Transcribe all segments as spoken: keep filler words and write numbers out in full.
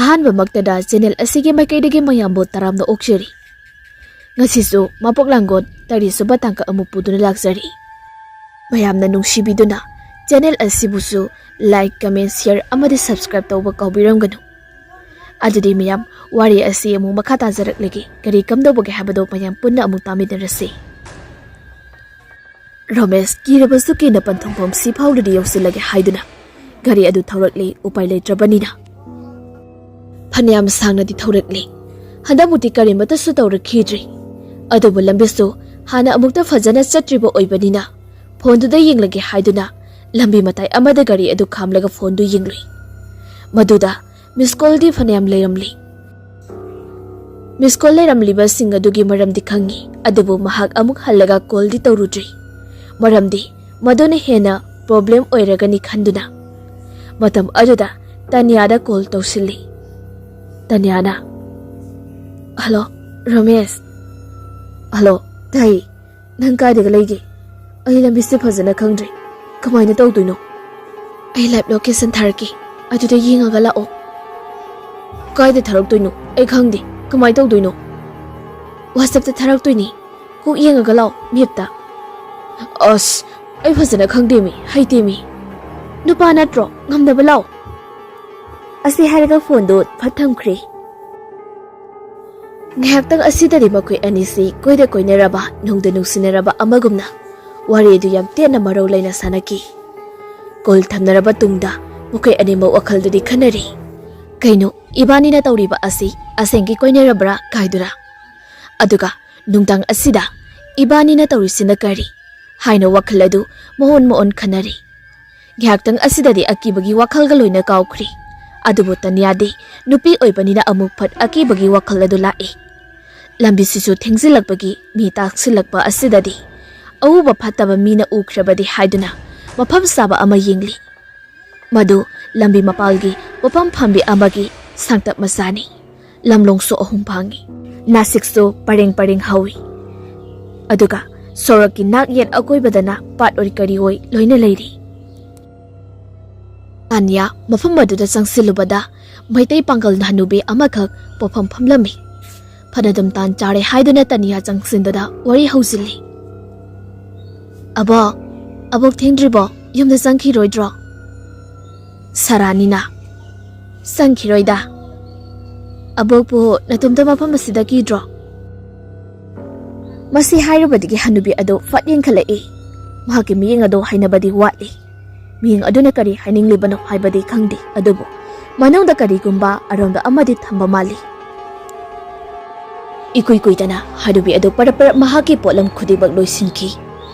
ꯑꯍꯥꯟꯕꯃꯛꯇꯗ channel ꯑꯁꯤꯒꯤ ꯃꯥꯏꯀꯩꯗꯒꯤ ꯃꯌꯥꯝꯕꯨ ꯇꯔꯥꯝꯅ ꯑꯣꯛꯆꯔꯤ꯫ ꯉꯁꯤꯁꯨ ꯃꯄꯣꯛ ꯂꯥꯡꯒꯣꯜ ꯇꯔꯦꯠꯁꯨꯕ ꯇꯥꯡꯀꯛ ꯑꯃꯨꯛ ꯄꯨꯗꯨꯅ ꯂꯥꯛꯆꯔꯤ꯫ ꯃꯌꯥꯝꯅ ꯅꯨꯡꯁꯤꯕꯤꯗꯨꯅ ꯆꯦꯅꯦꯜ ꯑꯁꯤꯕꯨꯁꯨ like, comment, share ꯑꯃꯗꯤ subscribe ꯇꯧꯕ ꯀꯥꯎꯕꯤꯔꯝꯒꯅꯨ꯫ ꯑꯗꯨꯗꯤ ꯃꯌꯥꯝ, ꯋꯥꯔꯤ ꯑꯁꯤ ꯑꯃꯨꯛ ꯃꯈꯥ ꯇꯥꯖꯔꯛꯂꯒꯦ꯫ ꯀꯔꯤ ꯀꯝꯗꯧꯕꯒꯦ ꯍꯥꯏꯕꯗꯣ ꯃꯌꯥꯝ ꯄꯨꯟꯅ ꯑꯃꯨꯛ ꯇꯥꯃꯤꯟꯅꯔꯁꯤ꯫ ꯔꯣꯃꯦꯁ ꯀꯤꯔꯕꯁꯨ ꯀꯤꯅ ꯄꯟꯊꯨꯡꯐꯝ ꯁꯤ ꯐꯥꯎꯗꯗꯤ ꯌꯧꯁꯤꯜꯂꯒꯦ ꯍꯥꯏꯗꯨꯅ ꯒꯥꯔꯤ ꯑꯗꯨ ꯊꯧꯔꯛꯂꯤ, ꯎꯄꯥꯏ ꯂꯩꯇ꯭ꯔꯕꯅꯤꯅ꯫ ꯐꯅꯌꯥꯝ ꯁꯥꯡꯅꯗꯤ ꯊꯧꯔꯛꯂꯤ꯫ ꯍꯟꯗꯛꯃꯨꯛꯇꯤ ꯀꯔꯤꯃꯠꯇꯁꯨ ꯇꯧꯔꯛꯈꯤꯗ꯭ꯔꯤ꯫ ꯑꯗꯨꯕꯨ ꯂꯝꯕꯤꯁꯨ ꯍꯥꯟꯅ ꯑꯃꯨꯛꯇ ꯐꯖꯅ ꯆꯠꯇ꯭ꯔꯤꯕ ꯑꯣꯏꯕꯅꯤꯅ ꯐꯣꯟꯗꯨꯗ ꯌꯦꯡꯂꯒꯦ ꯍꯥꯏꯗꯨꯅ ꯂꯝꯕꯤ ꯃꯇꯥꯏ ꯑꯃꯗ ꯒꯥꯔꯤ ꯑꯗꯨ ꯈꯥꯝꯂꯒ ꯐꯣꯟꯗꯨ ꯌꯦꯡꯂꯨꯏ꯫ ꯃꯗꯨꯗ ꯃꯤꯁ ꯀꯣꯜꯗꯤ ꯐꯅꯌꯥꯝ ꯂꯩꯔꯝꯂꯤ꯫ ꯃꯤꯁ ꯀꯣꯜ ꯂꯩꯔꯝꯂꯤꯕꯁꯤꯡ ꯑꯗꯨꯒꯤ ꯃꯔꯝꯗꯤ ꯈꯪꯉꯤ, ꯑꯗꯨꯕꯨ ꯃꯍꯥꯛ ꯑꯃꯨꯛ ꯍꯜꯂꯒ ꯀꯣꯜꯗꯤ ꯇꯧꯔꯨꯗ꯭ꯔꯤ꯫ ꯃꯔꯝꯗꯤ ꯃꯗꯨꯅ ꯍꯦꯟꯅ ꯄ꯭ꯔꯣꯕ꯭ꯂꯦꯝ ꯑꯣꯏꯔꯒꯅꯤ ꯈꯟꯗꯨꯅ ꯃꯇꯝ ꯑꯗꯨꯗ ꯇꯅꯤꯌꯥꯗ ꯀꯣꯜ ꯇꯧꯁꯤꯜꯂꯤ꯫ ꯇꯅꯤꯌꯥꯅ, "ꯍꯜꯂꯣ, ꯔꯣꯃꯦꯁ?" "ꯍꯜꯂꯣ, ꯇꯥꯏ꯫ ꯅꯪ ꯀꯥꯏꯗꯒ ꯂꯩꯒꯦ? ꯑꯩ ꯂꯝꯕꯤꯁꯦ ꯐꯖꯅ ꯈꯪꯗ꯭ꯔꯦ꯫ ꯀꯃꯥꯏꯅ ꯇꯧꯗꯣꯏꯅꯣ?" "ꯑꯩ ꯂꯥꯏꯚ ꯂꯣꯀꯦꯁꯟ ꯊꯥꯔꯛꯀꯦ, ꯑꯗꯨꯗ ꯌꯦꯡꯉꯒ ꯂꯥꯛꯑꯣ꯫" "ꯀꯥꯏꯗ ꯊꯥꯔꯛꯇꯣꯏꯅꯣ? ꯑꯩ ꯈꯪꯗꯦ꯫ ꯀꯃꯥꯏꯅ ꯇꯧꯗꯣꯏꯅꯣ?" "ꯋꯥꯆꯞꯇ ꯊꯥꯔꯛꯇꯣꯏꯅꯤ꯫ ꯀꯣꯛ ꯌꯦꯡꯉꯒ ꯂꯥꯛꯑꯣ, ꯃꯦꯞꯇ꯫" "ꯑꯁ, ꯑꯩ ꯐꯖꯅ ꯈꯪꯗꯦꯃꯤ, ꯍꯩꯇꯦꯃꯤ꯫" "ꯅꯨꯄꯥ ꯅꯠꯇ꯭ꯔꯣ? ꯉꯝꯅꯕ ꯂꯥꯛꯑꯣ꯫" ꯑꯁꯤ ꯍꯥꯏꯔꯒ ꯐꯣꯟꯗꯨ ꯐꯠ ꯊꯝꯈ꯭ꯔꯦ꯫ ꯉꯥꯏꯍꯥꯛꯇꯪ ꯑꯁꯤꯗꯗꯤ ꯃꯈꯣꯏ ꯑꯅꯤꯁꯤ ꯀꯣꯏꯗ ꯀꯣꯏꯅꯔꯕ, ꯅꯨꯡꯗ ꯅꯨꯡꯁꯤꯅꯔꯕ ꯑꯃꯒꯨꯝꯅ ꯋꯥꯔꯤꯗꯨ ꯌꯥꯝ ꯇꯦꯟꯅ ꯃꯔꯧ ꯂꯩꯅ ꯁꯥꯟꯅꯈꯤ꯫ ꯀꯣꯜ ꯊꯝꯅꯔꯕ ꯇꯨꯡꯗ ꯃꯈꯣꯏ ꯑꯅꯤꯃꯛ ꯋꯥꯈꯜꯗꯗꯤ ꯈꯟꯅꯔꯤ, "ꯀꯩꯅꯣ, ꯏꯕꯥꯅꯤꯅ ꯇꯧꯔꯤꯕ ꯑꯁꯤ ꯑꯁꯦꯡꯒꯤ ꯀꯣꯏꯅꯔꯕ꯭ꯔꯥ?" ꯀꯥꯏꯗꯨꯅ꯫ ꯑꯗꯨꯒ ꯅꯨꯡꯗꯥꯡ ꯑꯁꯤꯗ ꯏꯕꯥꯅꯤꯅ ꯇꯧꯔꯤꯁꯤꯅ ꯀꯔꯤ ꯍꯥꯏꯅ ꯋꯥꯈꯜ ꯑꯗꯨ ꯃꯑꯣꯟ ꯃꯑꯣꯟ ꯈꯟꯅꯔꯤ꯫ ꯉꯥꯏꯍꯥꯛꯇꯪ ꯑꯁꯤꯗꯗꯤ ꯑꯀꯤꯕꯒꯤ ꯋꯥꯈꯜꯒ ꯂꯣꯏꯅ ꯀꯥꯎꯈ꯭ꯔꯤ꯫ ꯑꯗꯨꯕꯨ ꯇꯅꯤꯌꯥꯗꯤ ꯅꯨꯄꯤ ꯑꯣꯏꯕꯅꯤꯅ ꯑꯃꯨꯛ ꯐꯠ ꯑꯀꯤꯕꯒꯤ ꯋꯥꯈꯜ ꯑꯗꯨ ꯂꯥꯛꯏ꯫ ꯂꯝꯕꯤꯁꯤꯁꯨ ꯊꯦꯡꯖꯤꯜꯂꯛꯄꯒꯤ ꯃꯤ ꯇꯥꯛꯁꯤꯜꯂꯛꯄ ꯑꯁꯤꯗꯗꯤ ꯑꯎꯕ ꯐꯠꯇꯕ ꯃꯤꯅ ꯎꯈ꯭ꯔꯕꯗꯤ ꯍꯥꯏꯗꯨꯅ ꯃꯐꯝ ꯆꯥꯕ ꯑꯃ ꯌꯦꯡꯂꯤ꯫ ꯃꯗꯨ ꯂꯝꯕꯤ ꯃꯄꯥꯜꯒꯤ ꯄꯣꯐꯝ ꯐꯝꯕꯤ ꯑꯃꯒꯤ ꯁꯥꯡꯇꯞ ꯃꯆꯥꯅꯤ꯫ ꯂꯝꯂꯣꯡꯁꯨ ꯑꯍꯨꯝ ꯐꯥꯡꯉꯤ꯫ ꯅꯥꯁꯤꯛꯁꯨ ꯄꯔꯦꯡ ꯄꯔꯦꯡ ꯍꯧꯏ꯫ ꯑꯗꯨꯒ ꯁꯣꯔꯣꯛꯀꯤ ꯅꯥꯛ ꯌꯦꯠ ꯑꯀꯣꯏꯕꯗꯅ ꯄꯥꯠ ꯑꯣꯏ ꯀꯔꯤ ꯑꯣꯏ ꯂꯣꯏꯅ ꯂꯩꯔꯤ꯫ ꯇꯥꯅꯤꯌꯥ ꯃꯐꯝ ꯑꯗꯨꯗ ꯆꯪꯁꯤꯜꯂꯨꯕꯗ ꯃꯩꯇꯩ ꯄꯥꯡꯒꯜ ꯍꯅꯨꯕꯤ ꯑꯃꯈꯛ ꯄꯣꯠꯐꯝ ꯐꯝꯂꯝꯃꯤ꯫ ꯐꯅꯗꯨꯝ ꯇꯥꯟ ꯆꯥꯔꯦ ꯍꯥꯏꯗꯨꯅ ꯇꯅꯤꯌꯥ ꯆꯪꯁꯤꯟꯗꯨꯅ ꯋꯥꯔꯤ ꯍꯧꯖꯤꯜꯂꯤ꯫ "ꯑꯕꯣꯛ, ꯑꯕꯣꯛ ꯊꯦꯡꯗ꯭ꯔꯤꯕꯣ? ꯌꯨꯝꯗ ꯆꯪꯈꯤꯔꯣꯏꯗ꯭ꯔꯣ?" ꯁꯔꯥꯅꯤꯅ, "ꯆꯪꯈꯤꯔꯣꯏꯗ꯫ ꯑꯕꯣꯛꯄꯨ ꯅꯇꯣꯝꯇ ꯃꯐꯝ ꯑꯁꯤꯗ ꯀꯤꯗ꯭ꯔꯣ?" ꯃꯁꯤ ꯍꯥꯏꯔꯨꯕꯗꯒꯤ ꯍꯅꯨꯕꯤ ꯑꯗꯨ ꯐꯠ ꯌꯦꯡꯈꯠꯂꯛꯏ꯫ ꯃꯍꯥꯛꯀꯤ ꯃꯤꯠꯌꯦꯡ ꯑꯗꯨ ꯍꯩꯅꯕꯗꯤ ꯋꯥꯠꯂꯤ꯫ ꯃꯤꯠꯌꯦꯡ ꯑꯗꯨꯅ ꯀꯔꯤ ꯍꯥꯏꯅꯤꯡꯂꯤꯕꯅꯣ ꯍꯥꯏꯕꯗꯤ ꯈꯪꯗꯦ, ꯑꯗꯨꯕꯨ ꯃꯅꯨꯡꯗ ꯀꯔꯤꯒꯨꯝꯕ ꯑꯔꯣꯟꯕ ꯑꯃꯗꯤ ꯊꯝꯕ ꯃꯥꯜꯂꯤ꯫ ꯏꯀꯨꯏ ꯀꯨꯏꯗꯅ ꯍꯅꯨꯕꯤ ꯑꯗꯨ ꯄꯔꯞ ꯄꯔꯞ ꯃꯍꯥꯛꯀꯤ ꯄꯣꯠꯂꯝ ꯈꯨꯗꯤꯡꯃꯛ ꯂꯣꯏꯁꯤꯟꯈꯤ꯫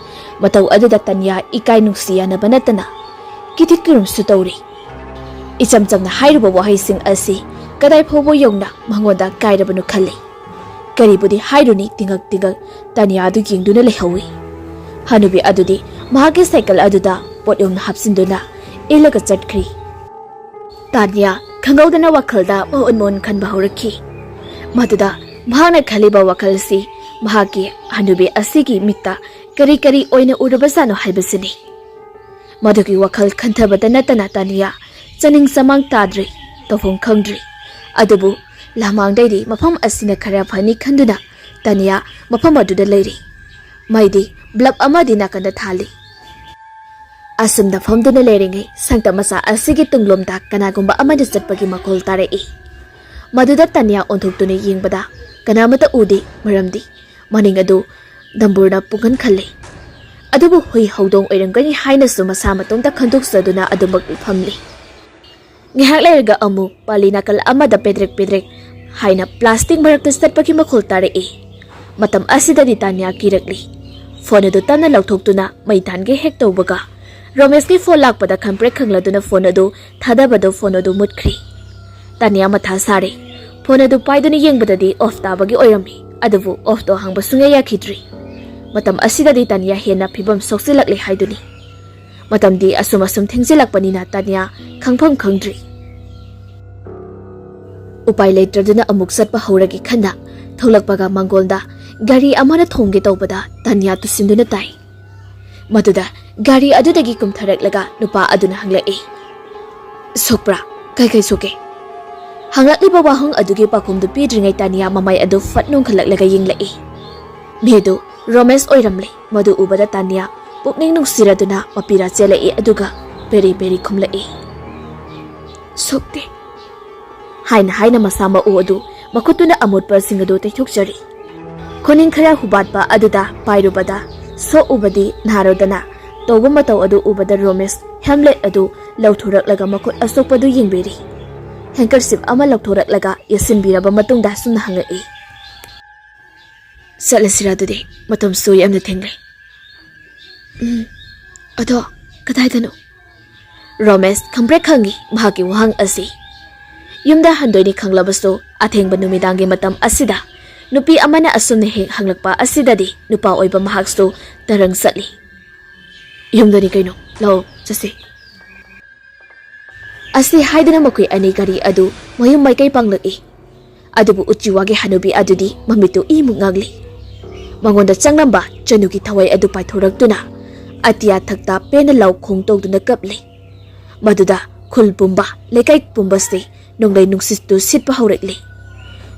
ꯃꯇꯧ ꯑꯗꯨꯗ ꯇꯅꯤꯌꯥ ꯏꯀꯥꯏ ꯅꯨꯡꯁꯤ ꯌꯥꯅꯕ ꯅꯠꯇꯅ ꯀꯤꯊꯤꯛ ꯀꯤꯔꯨꯝꯁꯨ ꯇꯧꯔꯤ꯫ ꯏꯆꯝ ꯆꯝꯅ ꯍꯥꯏꯔꯨꯕ ꯋꯥꯍꯩꯁꯤꯡ ꯑꯁꯤ ꯀꯗꯥꯏ ꯐꯥꯎꯕ ꯌꯧꯅ ꯃꯉꯣꯟꯗ ꯀꯥꯏꯔꯕꯅꯣ ꯈꯜꯂꯤ꯫ ꯀꯔꯤꯕꯨꯗꯤ ꯍꯥꯏꯔꯨꯅꯤ, ꯇꯤꯡꯉꯛ ꯇꯤꯡꯉꯛ ꯇꯥꯅꯤꯌꯥ ꯑꯗꯨ ꯌꯦꯡꯗꯨꯅ ꯂꯩꯍꯧꯏ꯫ ꯍꯅꯨꯕꯤ ꯑꯗꯨꯗꯤ ꯃꯍꯥꯛꯀꯤ ꯁꯥꯏꯀꯜ ꯑꯗꯨꯗ ꯄꯣꯠ ꯌꯣꯝꯅ ꯍꯥꯞꯆꯤꯟꯗꯨꯅ ꯏꯜꯂꯒ ꯆꯠꯈ꯭ꯔꯤ꯫ ꯇꯥꯅꯤꯌꯥ ꯈꯪꯍꯧꯗꯅ ꯋꯥꯈꯜꯗ ꯃꯑꯣꯟ ꯃꯑꯣꯟ ꯈꯟꯕ ꯍꯧꯔꯛꯈꯤ꯫ ꯃꯗꯨꯗ ꯃꯍꯥꯛꯅ ꯈꯜꯂꯤꯕ ꯋꯥꯈꯜ ꯑꯁꯤ ꯃꯍꯥꯛꯀꯤ ꯍꯅꯨꯕꯤ ꯑꯁꯤꯒꯤ ꯃꯤꯠꯇ ꯀꯔꯤ ꯀꯔꯤ ꯑꯣꯏꯅ ꯎꯔꯕꯖꯥꯠꯅꯣ ꯍꯥꯏꯕꯁꯤꯅꯤ꯫ ꯃꯗꯨꯒꯤ ꯋꯥꯈꯜ ꯈꯟꯊꯕꯇ ꯅꯠꯇꯅ ꯇꯥꯅꯤꯌꯥ ꯆꯥꯅꯤꯡ ꯆꯃꯥꯡ ꯇꯥꯗ꯭ꯔꯤ, ꯇꯧꯐꯝ ꯈꯪꯗ꯭ꯔꯤ꯫ ꯑꯗꯨꯕꯨ ꯂꯃꯥꯡꯗꯩꯗꯤ ꯃꯐꯝ ꯑꯁꯤꯅ ꯈꯔ ꯐꯅꯤ ꯈꯟꯗꯨꯅ ꯇꯥꯅꯤꯌꯥ ꯃꯐꯝ ꯑꯗꯨꯗ ꯂꯩꯔꯤ꯫ ꯃꯩꯗꯤ ꯕ꯭ꯂꯕ ꯑꯃꯗꯤ ꯅꯥꯀꯟꯗ ꯊꯥꯜꯂꯤ꯫ ꯑꯁꯨꯝꯅ ꯐꯝꯗꯨꯅ ꯂꯩꯔꯤꯉꯩ ꯁꯪꯇ ꯃꯆꯥ ꯑꯁꯤꯒꯤ ꯇꯨꯡꯂꯣꯝꯗ ꯀꯅꯥꯒꯨꯝꯕ ꯑꯃꯅ ꯆꯠꯄꯒꯤ ꯃꯈꯣꯜ ꯇꯥꯔꯛꯏ꯫ ꯃꯗꯨꯗ ꯇꯥꯅꯤꯌꯥ ꯑꯣꯟꯊꯣꯛꯇꯨꯅ ꯌꯦꯡꯕꯗ ꯀꯅꯥꯃꯠꯇ ꯎꯗꯦ, ꯃꯔꯝꯗꯤ ꯃꯅꯤꯡ ꯑꯗꯨ ꯗꯝꯕꯨꯔꯅ ꯄꯨꯡꯈꯟ ꯈꯜꯂꯤ꯫ ꯑꯗꯨꯕꯨ ꯍꯨꯏ ꯍꯧꯗꯣꯡ ꯑꯣꯏꯔꯝꯒꯅꯤ ꯍꯥꯏꯅꯁꯨ ꯃꯁꯥ ꯃꯇꯣꯝꯇ ꯈꯟꯗꯣꯛꯆꯗꯨꯅ ꯑꯗꯨꯃꯛ ꯐꯝꯂꯤ꯫ ꯉꯥꯏꯍꯥꯛ ꯂꯩꯔꯒ ꯑꯃꯨꯛ ꯄꯥꯂꯤ ꯅꯥꯀꯜ ꯑꯃꯗ ꯄꯦꯗ꯭ꯔꯦꯛ ꯄꯦꯗ꯭ꯔꯦꯛ ꯍꯥꯏꯅ ꯄ꯭ꯂꯥꯁꯇꯤꯛ ꯃꯔꯛꯇ ꯆꯠꯄꯒꯤ ꯃꯈꯣꯜ ꯇꯥꯔꯛꯏ꯫ ꯃꯇꯝ ꯑꯁꯤꯗꯗꯤ ꯇꯥꯅꯤꯌꯥ ꯀꯤꯔꯛꯂꯤ꯫ ꯐꯣꯟ ꯑꯗꯨ ꯇꯞꯅ ꯂꯧꯊꯣꯛꯇꯨꯅ ꯃꯩ ꯊꯥꯟꯒꯦ ꯍꯦꯛ ꯇꯧꯕꯒ ꯔꯣꯃꯦꯁꯀꯤ ꯐꯣꯟ ꯂꯥꯛꯄꯗ ꯈꯪꯄ꯭ꯔꯦꯛ ꯈꯪꯂꯗꯨꯅ ꯐꯣꯟ ꯑꯗꯨ ꯊꯥꯗꯕꯗꯨ ꯐꯣꯟ ꯑꯗꯨ ꯃꯨꯠꯈ꯭ꯔꯤ꯫ ꯇꯥꯅꯤꯌꯥ ꯃꯊꯥ ꯁꯥꯔꯦ꯫ ꯐꯣꯟ ꯑꯗꯨ ꯄꯥꯏꯗꯨꯅ ꯌꯦꯡꯕꯗꯗꯤ ꯑꯣꯐ ꯇꯥꯕꯒꯤ ꯑꯣꯏꯔꯝꯃꯤ, ꯑꯗꯨꯕꯨ ꯑꯣꯐꯇꯣ ꯍꯥꯡꯕ ꯁꯨꯡꯌꯥ ꯌꯥꯈꯤꯗ꯭ꯔꯤ꯫ ꯃꯇꯝ ꯑꯁꯤꯗꯗꯤ ꯇꯥꯅꯤꯌꯥ ꯍꯦꯟꯅ ꯐꯤꯕꯝ ꯁꯣꯛꯆꯤꯜꯂꯛꯂꯦ ꯍꯥꯏꯗꯨꯅꯤ꯫ ꯃꯇꯝꯗꯤ ꯑꯁꯨꯝ ꯑꯁꯨꯝ ꯊꯦꯡꯖꯤꯜꯂꯛꯄꯅꯤꯅ ꯇꯥꯅꯤꯌꯥ ꯈꯪꯐꯝ ꯈꯪꯗ꯭ꯔꯤ꯫ ꯎꯄꯥꯏ ꯂꯩꯇ꯭ꯔꯗꯨꯅ ꯑꯃꯨꯛ ꯆꯠꯄ ꯍꯧꯔꯒꯦ ꯈꯟꯅ ꯊꯣꯛꯂꯛꯄꯒ ꯃꯥꯡꯒꯣꯜꯗ ꯒꯥꯔꯤ ꯑꯃꯅ ꯊꯣꯝꯒꯦ ꯇꯧꯕꯗ ꯇꯥꯅꯤꯌꯥ ꯇꯨꯁꯤꯟꯗꯨꯅ ꯇꯥꯏ꯫ ꯃꯗꯨꯗ ꯒꯥꯔꯤ ꯑꯗꯨꯗꯒꯤ ꯀꯨꯝꯊꯔꯛꯂꯒ ꯅꯨꯄꯥ ꯑꯗꯨꯅ ꯍꯪꯂꯛꯏ, "ꯁꯣꯛꯄ꯭ꯔꯥ? ꯀꯩ ꯀꯩ ꯁꯣꯛꯀꯦ?" ꯍꯪꯂꯛꯂꯤꯕ ꯋꯥꯍꯪ ꯑꯗꯨꯒꯤ ꯄꯥꯎꯈꯨꯝꯗꯨ ꯄꯤꯗ꯭ꯔꯤꯉꯩ ꯇꯥꯅꯤꯌꯥ ꯃꯃꯥꯏ ꯑꯗꯨ ꯐꯠ ꯅꯣꯡꯈꯠꯂꯛꯂꯒ ꯌꯦꯡꯂꯛꯏ꯫ ꯃꯤꯗꯨ ꯔꯣꯃꯦꯁ ꯑꯣꯏꯔꯝꯂꯦ꯫ ꯃꯗꯨ ꯎꯕꯗ ꯇꯥꯅꯤꯌꯥ ꯄꯨꯛꯅꯤꯡ ꯅꯨꯡꯁꯤꯔꯗꯨꯅ ꯃꯄꯤꯔꯥ ꯆꯦꯜꯂꯛꯏ, ꯑꯗꯨꯒ ꯄꯦꯔꯤ ꯄꯦꯔꯤ ꯈꯨꯝꯂꯛꯏ꯫ "ꯁꯣꯛꯇꯦ" ꯍꯥꯏꯅ ꯍꯥꯏꯅ ꯃꯁꯥ ꯃꯎ ꯑꯗꯨ ꯃꯈꯨꯠꯇꯨꯅ ꯑꯃꯣꯠꯄꯁꯤꯡ ꯑꯗꯨ ꯇꯩꯊꯣꯛꯆꯔꯤ꯫ ꯈꯨꯅꯤꯡ ꯈꯔ ꯍꯨꯕꯥꯠꯄ ꯑꯗꯨꯗ ꯄꯥꯏꯔꯨꯕꯗ ꯁꯣꯛꯎꯕꯗꯤ ꯅꯥꯔꯣꯗꯅ ꯇꯧꯕ ꯃꯇꯧ ꯑꯗꯨ ꯎꯕꯗ ꯔꯣꯃꯦꯁ ꯍꯦꯝꯂꯦꯠ ꯑꯗꯨ ꯂꯧꯊꯣꯔꯛꯂꯒ ꯃꯈꯨꯠ ꯑꯁꯣꯛꯄꯗꯨ ꯌꯦꯡꯕꯤꯔꯤ꯫ ꯍꯦꯡꯀꯔꯁꯤꯞ ꯑꯃ ꯂꯧꯊꯣꯔꯛꯂꯒ ꯌꯦꯠꯁꯤꯟꯕꯤꯔꯕ ꯃꯇꯨꯡꯗ ꯑꯁꯨꯝꯅ ꯍꯪꯉꯛꯏ꯫ "ꯆꯠꯂꯁꯤꯔ ꯑꯗꯨꯗꯤ? ꯃꯇꯝꯁꯨ ꯌꯥꯝꯅ ꯊꯦꯡꯂꯦ꯫" "ꯎꯝ, ꯑꯗꯣ ꯀꯗꯥꯏꯗꯅꯣ?" ꯔꯣꯃꯦꯁ ꯈꯪꯄ꯭ꯔꯦꯛ ꯈꯪꯉꯤ ꯃꯍꯥꯛꯀꯤ ꯋꯥꯍꯪ ꯑꯁꯤ꯫ ꯌꯨꯝꯗ ꯍꯟꯗꯣꯏꯅꯤ ꯈꯪꯂꯕꯁꯨ ꯑꯊꯦꯡꯕ ꯅꯨꯃꯤꯗꯥꯡꯒꯤ ꯃꯇꯝ ꯑꯁꯤꯗ ꯅꯨꯄꯤ ꯑꯃꯅ ꯑꯁꯨꯝꯅ ꯍꯦꯛ ꯍꯪꯂꯛꯄ ꯑꯁꯤꯗꯗꯤ ꯅꯨꯄꯥ ꯑꯣꯏꯕ ꯃꯍꯥꯛꯁꯨ ꯇꯔꯪ ꯆꯠꯂꯤ꯫ "ꯌꯨꯝꯗꯅꯤ ꯀꯩꯅꯣ, ꯂꯥꯛꯑꯣ ꯆꯠꯁꯤ꯫" ꯑꯁꯤ ꯍꯥꯏꯗꯨꯅ ꯃꯈꯣꯏ ꯑꯅꯤ ꯒꯥꯔꯤ ꯑꯗꯨ ꯃꯌꯨꯝ ꯃꯥꯏꯀꯩ ꯄꯥꯡꯂꯛꯏ꯫ ꯑꯗꯨꯕꯨ ꯎꯆꯤꯋꯥꯒꯤ ꯍꯅꯨꯕꯤ ꯑꯗꯨꯗꯤ ꯃꯃꯤꯠꯇꯨ ꯏꯃꯨꯛ ꯉꯥꯡꯂꯤ꯫ ꯃꯉꯣꯟꯗ ꯆꯪꯂꯝꯕ ꯆꯅꯨꯒꯤ ꯊꯋꯥꯏ ꯑꯗꯨ ꯄꯥꯏꯊꯣꯔꯛꯇꯨꯅ ꯑꯇꯤꯌꯥ ꯊꯛꯇ ꯄꯦꯟꯅ ꯂꯥꯎ ꯈꯣꯡ ꯇꯧꯗꯨꯅ ꯀꯞꯂꯤ꯫ ꯃꯗꯨꯗ ꯈꯨꯜ ꯄꯨꯝꯕ, ꯂꯩꯀꯥꯏ ꯄꯨꯝꯕꯁꯤ ꯅꯣꯡꯂꯩ ꯅꯨꯡꯁꯤꯠꯇꯨ ꯁꯤꯠꯄ ꯍꯧꯔꯛꯂꯤ꯫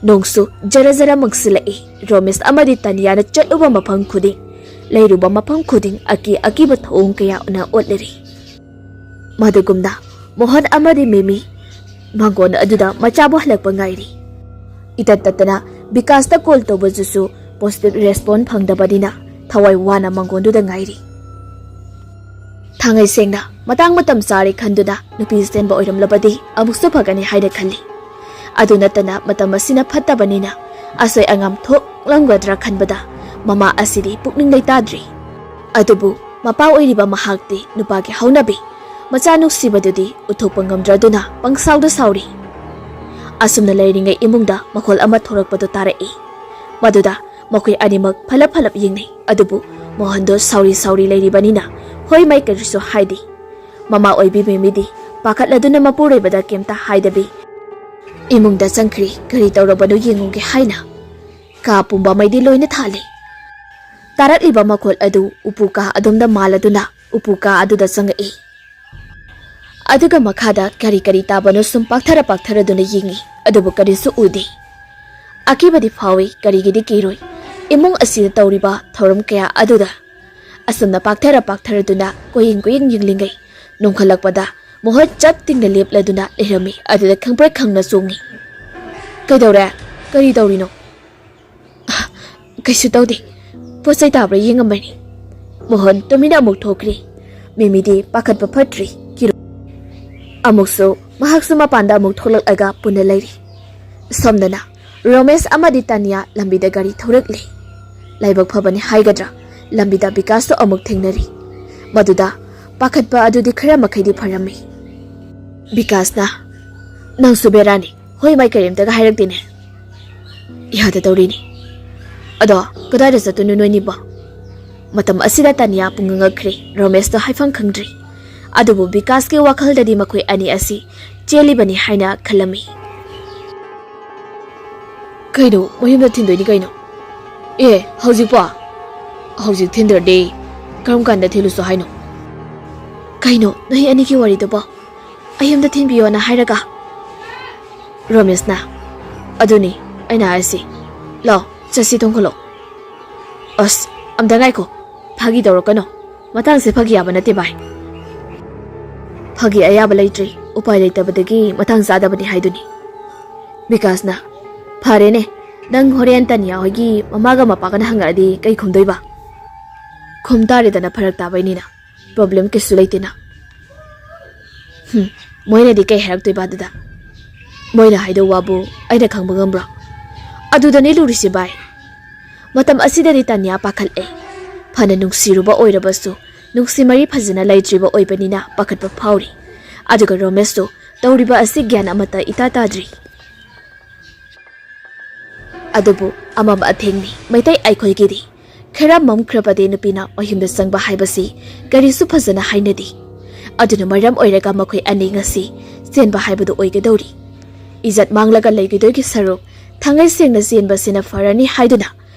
ꯅꯣꯡꯁꯨ ꯖꯔ ꯖꯔ ꯃꯪꯁꯤꯜꯂꯛꯏ꯫ ꯔꯣꯃꯦꯁ ꯑꯃꯗꯤ ꯇꯥꯅꯤꯌꯥꯅ ꯆꯠꯂꯨꯕ ꯃꯐꯝ ꯈꯨꯗꯤꯡ, ꯂꯩꯔꯨꯕ ꯃꯐꯝ ꯈꯨꯗꯤꯡ ꯑꯀꯤ ꯑꯀꯤꯕ ꯊꯧꯑꯣꯡ ꯀꯌꯥꯅ ꯑꯣꯠꯂꯔꯤ꯫ ꯃꯗꯨꯒꯨꯝꯅ ꯃꯣꯍꯟ ꯑꯃꯗꯤ ꯃꯤꯃꯤ ꯃꯥꯡꯒꯣꯟ ꯑꯗꯨꯗ ꯃꯆꯥꯕꯨ ꯍꯜꯂꯛꯄ ꯉꯥꯏꯔꯤ꯫ ꯏꯇꯠ ꯇꯠꯇꯅ ꯕꯤꯀꯥꯁꯇ ꯀꯣꯜ ꯇꯧꯕꯗꯨꯁꯨ ꯄꯣꯖꯤꯇꯤꯚ ꯔꯦꯁꯄꯣꯟ ꯐꯪꯗꯕꯅꯤꯅ ꯊꯋꯥꯏ ꯋꯥꯅ ꯃꯥꯡꯒꯣꯟꯗꯨꯗ ꯉꯥꯏꯔꯤ꯫ ꯊꯥꯡꯉꯩ ꯁꯦꯡꯅ ꯃꯇꯥꯡ ꯃꯇꯝ ꯆꯥꯔꯦ ꯈꯟꯗꯨꯅ ꯅꯨꯄꯤ ꯆꯦꯟꯕ ꯑꯣꯏꯔꯝꯂꯕꯗꯤ ꯑꯃꯨꯛꯁꯨ ꯐꯒꯅꯤ ꯍꯥꯏꯅ ꯈꯜꯂꯤ꯫ ꯑꯗꯨ ꯅꯠꯇꯅ ꯃꯇꯝ ꯑꯁꯤꯅ ꯐꯠꯇꯕꯅꯤꯅ ꯑꯁꯣꯏ ꯑꯉꯥꯝ ꯊꯣꯛꯂꯝꯒꯗ꯭ꯔꯥ ꯈꯟꯕꯗ ꯃꯃꯥ ꯑꯁꯤꯗꯤ ꯄꯨꯛꯅꯤꯡ ꯂꯩꯇꯥꯗ꯭ꯔꯤ꯫ ꯑꯗꯨꯕꯨ ꯃꯄꯥ ꯑꯣꯏꯔꯤꯕ ꯃꯍꯥꯛꯇꯤ ꯅꯨꯄꯥꯒꯤ ꯍꯧꯅꯕꯤ ꯃꯆꯥ ꯅꯨꯡꯁꯤꯕꯗꯨꯗꯤ ꯎꯠꯊꯣꯛꯄ ꯉꯝꯗ꯭ꯔꯗꯨꯅ ꯄꯪꯁꯥꯎꯗ ꯁꯥꯎꯔꯤ꯫ ꯑꯁꯨꯝꯅ ꯂꯩꯔꯤꯉꯩ ꯏꯃꯨꯡꯗ ꯃꯈꯣꯜ ꯑꯃ ꯊꯣꯔꯛꯄꯗꯨ ꯇꯥꯔꯛꯏ꯫ ꯃꯗꯨꯗ ꯃꯈꯣꯏ ꯑꯅꯤꯃꯛ ꯐꯂꯞ ꯐꯂꯞ ꯌꯦꯡꯅꯩ꯫ ꯑꯗꯨꯕꯨ ꯃꯣꯍꯟꯗꯣ ꯁꯥꯎꯔꯤ ꯁꯥꯎꯔꯤ ꯂꯩꯔꯤꯕꯅꯤꯅ ꯍꯣꯏ ꯃꯥꯏ ꯀꯔꯤꯁꯨ ꯍꯥꯏꯗꯦ꯫ ꯃꯃꯥ ꯑꯣꯏꯕꯤ ꯃꯤꯃꯤꯗꯤ ꯄꯥꯈꯠꯂꯗꯨꯅ ꯃꯄꯨꯔꯣꯏꯕꯗ ꯀꯩꯝꯇ ꯍꯥꯏꯗꯕꯤ ꯏꯃꯨꯡꯗ ꯆꯪꯈ꯭ꯔꯤ꯫ ꯀꯔꯤ ꯇꯧꯔꯕꯅꯣ ꯌꯦꯡꯉꯨꯒꯦ ꯍꯥꯏꯅ ꯀꯥ ꯄꯨꯝꯕ ꯃꯩꯗꯤ ꯂꯣꯏꯅ ꯊꯥꯜꯂꯤ꯫ ꯇꯥꯔꯛꯂꯤꯕ ꯃꯈꯣꯜ ꯑꯗꯨ ꯎꯄꯨ ꯀꯥ ꯑꯗꯣꯝꯗ ꯃꯥꯜꯂꯗꯨꯅ ꯎꯄꯨ ꯀꯥ ꯑꯗꯨꯗ ꯆꯪꯉꯛꯏ꯫ ꯑꯗꯨꯒ ꯃꯈꯥꯗ ꯀꯔꯤ ꯀꯔꯤ ꯇꯥꯕꯅꯣ ꯁꯨꯝ ꯄꯥꯛꯊꯔ ꯄꯥꯛꯊꯔꯗꯨꯅ ꯌꯦꯡꯉꯤ, ꯑꯗꯨꯕꯨ ꯀꯔꯤꯁꯨ ꯎꯗꯦ꯫ ꯑꯀꯤꯕꯗꯤ ꯐꯥꯎꯏ, ꯀꯔꯤꯒꯤꯗꯤ ꯀꯤꯔꯣꯏ? ꯏꯃꯨꯡ ꯑꯁꯤꯗ ꯇꯧꯔꯤꯕ ꯊꯧꯔꯝ ꯀꯌꯥ ꯑꯗꯨꯗ꯫ ꯑꯁꯨꯝꯅ ꯄꯥꯛꯊꯔ ꯄꯥꯛꯊꯔꯗꯨꯅ ꯀꯣꯏꯌꯦꯡ ꯀꯣꯏꯌꯦꯡ ꯌꯦꯡꯂꯤꯉꯩ, ꯅꯣꯡꯈꯠꯂꯛꯄꯗ ꯃꯍꯨꯠ ꯆꯞ ꯇꯤꯡꯅ ꯂꯦꯞꯂꯗꯨꯅ ꯂꯩꯔꯝꯃꯤ꯫ ꯑꯗꯨꯗ ꯈꯪꯄ꯭ꯔꯦꯛ ꯈꯪꯅ ꯆꯣꯡꯉꯤ꯫ "ꯀꯩꯗꯧꯔꯦ? ꯀꯔꯤ ꯇꯧꯔꯤꯅꯣ?" "ꯀꯩꯁꯨ ꯇꯧꯗꯦ, ꯄꯣꯠ ꯆꯩ ꯇꯥꯕ꯭ꯔꯥ ꯌꯦꯡꯉꯝꯕꯅꯤ꯫" ꯃꯣꯍꯟ ꯇꯨꯃꯤꯟꯅ ꯑꯃꯨꯛ ꯊꯣꯛꯈ꯭ꯔꯤ꯫ ꯃꯤꯃꯤꯗꯤ ꯄꯥꯈꯠꯄ ꯐꯠꯇ꯭ꯔꯤ, ꯀꯤꯔꯣ꯫ ꯑꯃꯨꯛꯁꯨ ꯃꯍꯥꯛꯁꯨ ꯃꯄꯥꯟꯗ ꯑꯃꯨꯛ ꯊꯣꯛꯂꯛꯂꯒ ꯄꯨꯟꯅ ꯂꯩꯔꯤ꯫ ꯁꯣꯝꯗꯅ ꯔꯣꯃꯦꯁ ꯑꯃꯗꯤ ꯇꯥꯅꯤꯌꯥ ꯂꯝꯕꯤꯗ ꯒꯥꯔꯤ ꯊꯧꯔꯛꯂꯤ꯫ ꯂꯥꯏꯕꯛ ꯐꯕꯅꯤ ꯍꯥꯏꯒꯗ꯭ꯔꯥ, ꯂꯝꯕꯤꯗ ꯕꯤꯀꯥꯁꯇꯣ ꯑꯃꯨꯛ ꯊꯦꯡꯅꯔꯤ꯫ ꯃꯗꯨꯗ ꯄꯥꯈꯠꯄ ꯑꯗꯨꯗꯤ ꯈꯔ ꯃꯈꯩꯗꯤ ꯐꯔꯝꯃꯤ꯫ ꯕꯤꯀꯥꯁꯅ, "ꯅꯪꯁꯨ ꯕꯦꯔꯥꯅꯤ, ꯍꯣꯏ ꯃꯥꯏ ꯀꯔꯤꯝꯇꯒ ꯍꯥꯏꯔꯛꯇꯦꯅꯦ꯫ ꯌꯥꯗ ꯇꯧꯔꯤꯅꯤ꯫ ꯑꯗꯣ ꯀꯗꯥꯏꯗ ꯆꯠꯇꯣꯏꯅꯣ ꯅꯣꯏꯅꯤꯕꯣ?" ꯃꯇꯝ ꯑꯁꯤꯗ ꯇꯥꯅꯤꯌꯥ ꯄꯨꯡꯉꯛ ꯉꯛꯈ꯭ꯔꯦ, ꯔꯣꯃꯦꯁꯇꯣ ꯍꯥꯏꯐꯝ ꯈꯪꯗ꯭ꯔꯤ꯫ ꯑꯗꯨꯕꯨ ꯕꯤꯀꯥꯁꯀꯤ ꯋꯥꯈꯜꯗꯗꯤ ꯃꯈꯣꯏ ꯑꯅꯤ ꯑꯁꯤ ꯆꯦꯜꯂꯤꯕꯅꯤ ꯍꯥꯏꯅ ꯈꯜꯂꯝꯃꯤ꯫ "ꯀꯩꯅꯣ, ꯃꯌꯨꯝꯗ ꯊꯤꯟꯗꯣꯏꯅꯤ ꯀꯩꯅꯣ?" "ꯑꯦ, ꯍꯧꯖꯤꯛꯄꯣ? ꯍꯧꯖꯤꯛ ꯊꯤꯟꯗ꯭ꯔꯗꯤ ꯀꯔꯝ ꯀꯥꯟꯗ ꯊꯤꯜꯂꯨꯁꯣ ꯍꯥꯏꯅꯣ?" "ꯀꯩꯅꯣ ꯅꯣꯏ ꯑꯅꯤꯒꯤ ꯋꯥꯔꯤꯗꯨꯕꯣ? ꯑꯩ ꯑꯝꯇ ꯊꯤꯟꯕꯤꯌꯣꯅ ꯍꯥꯏꯔꯒ?" ꯔꯣꯃꯦꯁꯅ, "ꯑꯗꯨꯅꯤ ꯑꯩꯅ ꯍꯥꯏꯁꯤ꯫ ꯂꯥꯎ, ꯆꯠꯁꯤ, ꯊꯣꯡ ꯈꯨꯜꯂꯣ꯫" "ꯑꯁ, ꯑꯝꯇ ꯉꯥꯏꯈꯣ, ꯐꯥꯒꯤ ꯇꯧꯔꯛꯀꯅꯣ꯫ ꯃꯇꯥꯡꯁꯦ ꯐꯥꯒꯤ ꯌꯥꯕ ꯅꯠꯇꯦ ꯚꯥꯏ꯫ ꯐꯥꯒꯤ ꯑꯌꯥꯕ ꯂꯩꯇ꯭ꯔꯤ, ꯎꯄꯥꯏ ꯂꯩꯇꯕꯗꯒꯤ ꯃꯇꯥꯡ ꯆꯥꯗꯕꯅꯤ ꯍꯥꯏꯗꯨꯅꯤ꯫" ꯕꯤꯀꯥꯁꯅ, "ꯐꯔꯦꯅꯦ, ꯅꯪ ꯍꯣꯔꯦꯟ ꯇꯥꯅꯤꯌꯥ ꯍꯣꯏꯒꯤ ꯃꯃꯥꯒ ꯃꯄꯥꯒꯅ ꯍꯪꯉꯛꯑꯗꯤ ꯀꯩ ꯈꯨꯝꯗꯣꯏꯕ? ꯈꯨꯝ ꯇꯥꯔꯦꯗꯅ, ꯐꯔꯛ ꯇꯥꯕꯩꯅꯤꯅ꯫ ꯄ꯭ꯔꯣꯕ꯭ꯂꯦꯝ ꯀꯩꯁꯨ ꯂꯩꯇꯦꯅ꯫" "ꯍꯨꯝ, ꯃꯣꯏꯅꯗꯤ ꯀꯩ ꯍꯥꯏꯔꯛꯇꯣꯏꯕ ꯑꯗꯨꯗ? ꯃꯣꯏꯅ ꯍꯥꯏꯗꯧ ꯋꯥꯕꯨ ꯑꯩꯅ ꯈꯪꯕ ꯉꯝꯕ꯭ꯔꯣ? ꯑꯗꯨꯗꯅꯦ ꯂꯨꯔꯤꯁꯦ ꯚꯥꯏ꯫" ꯃꯇꯝ ꯑꯁꯤꯗꯗꯤ ꯇꯥꯅꯤꯌꯥ ꯄꯥꯈꯠꯂꯦ꯫ ꯐꯅ ꯅꯨꯡꯁꯤꯔꯨꯕ ꯑꯣꯏꯔꯕꯁꯨ, ꯅꯨꯡꯁꯤ ꯃꯔꯤ ꯐꯖꯅ ꯂꯩꯇ꯭ꯔꯤꯕ ꯑꯣꯏꯕꯅꯤꯅ ꯄꯥꯈꯠꯄ ꯐꯥꯎꯔꯤ꯫ ꯑꯗꯨꯒ ꯔꯣꯃꯦꯁꯁꯨ ꯇꯧꯔꯤꯕ ꯑꯁꯤ ꯒ꯭ꯌꯥꯟ ꯑꯃꯠꯇ ꯏꯇꯥ ꯇꯥꯗ꯭ꯔꯤ꯫ ꯑꯗꯨꯕꯨ ꯑꯃꯝ ꯑꯊꯦꯡꯅꯤ, ꯃꯩꯇꯩ ꯑꯩꯈꯣꯏꯒꯤꯗꯤ꯫ ꯈꯔ ꯃꯝꯈ꯭ꯔꯕꯗꯤ ꯅꯨꯄꯤꯅ ꯃꯌꯨꯝꯗ ꯆꯪꯕ ꯍꯥꯏꯕꯁꯤ ꯀꯔꯤꯁꯨ ꯐꯖꯅ ꯍꯥꯏꯅꯗꯦ꯫ ꯑꯗꯨꯅ ꯃꯔꯝ ꯑꯣꯏꯔꯒ ꯃꯈꯣꯏ ꯑꯅꯤ ꯉꯁꯤ ꯆꯦꯟꯕ ꯍꯥꯏꯕꯗꯨ ꯑꯣꯏꯒꯗꯧꯔꯤ꯫ ꯏꯖꯠ ꯃꯥꯡꯂꯒ ꯂꯩꯒꯗꯣꯏꯒꯤ ꯁꯔꯨꯛ ꯊꯥꯡꯒꯩ ꯁꯦꯡꯅ ꯆꯦꯟꯕꯁꯤꯅ ꯐꯔꯅꯤ ꯍꯥꯏꯗꯨꯅ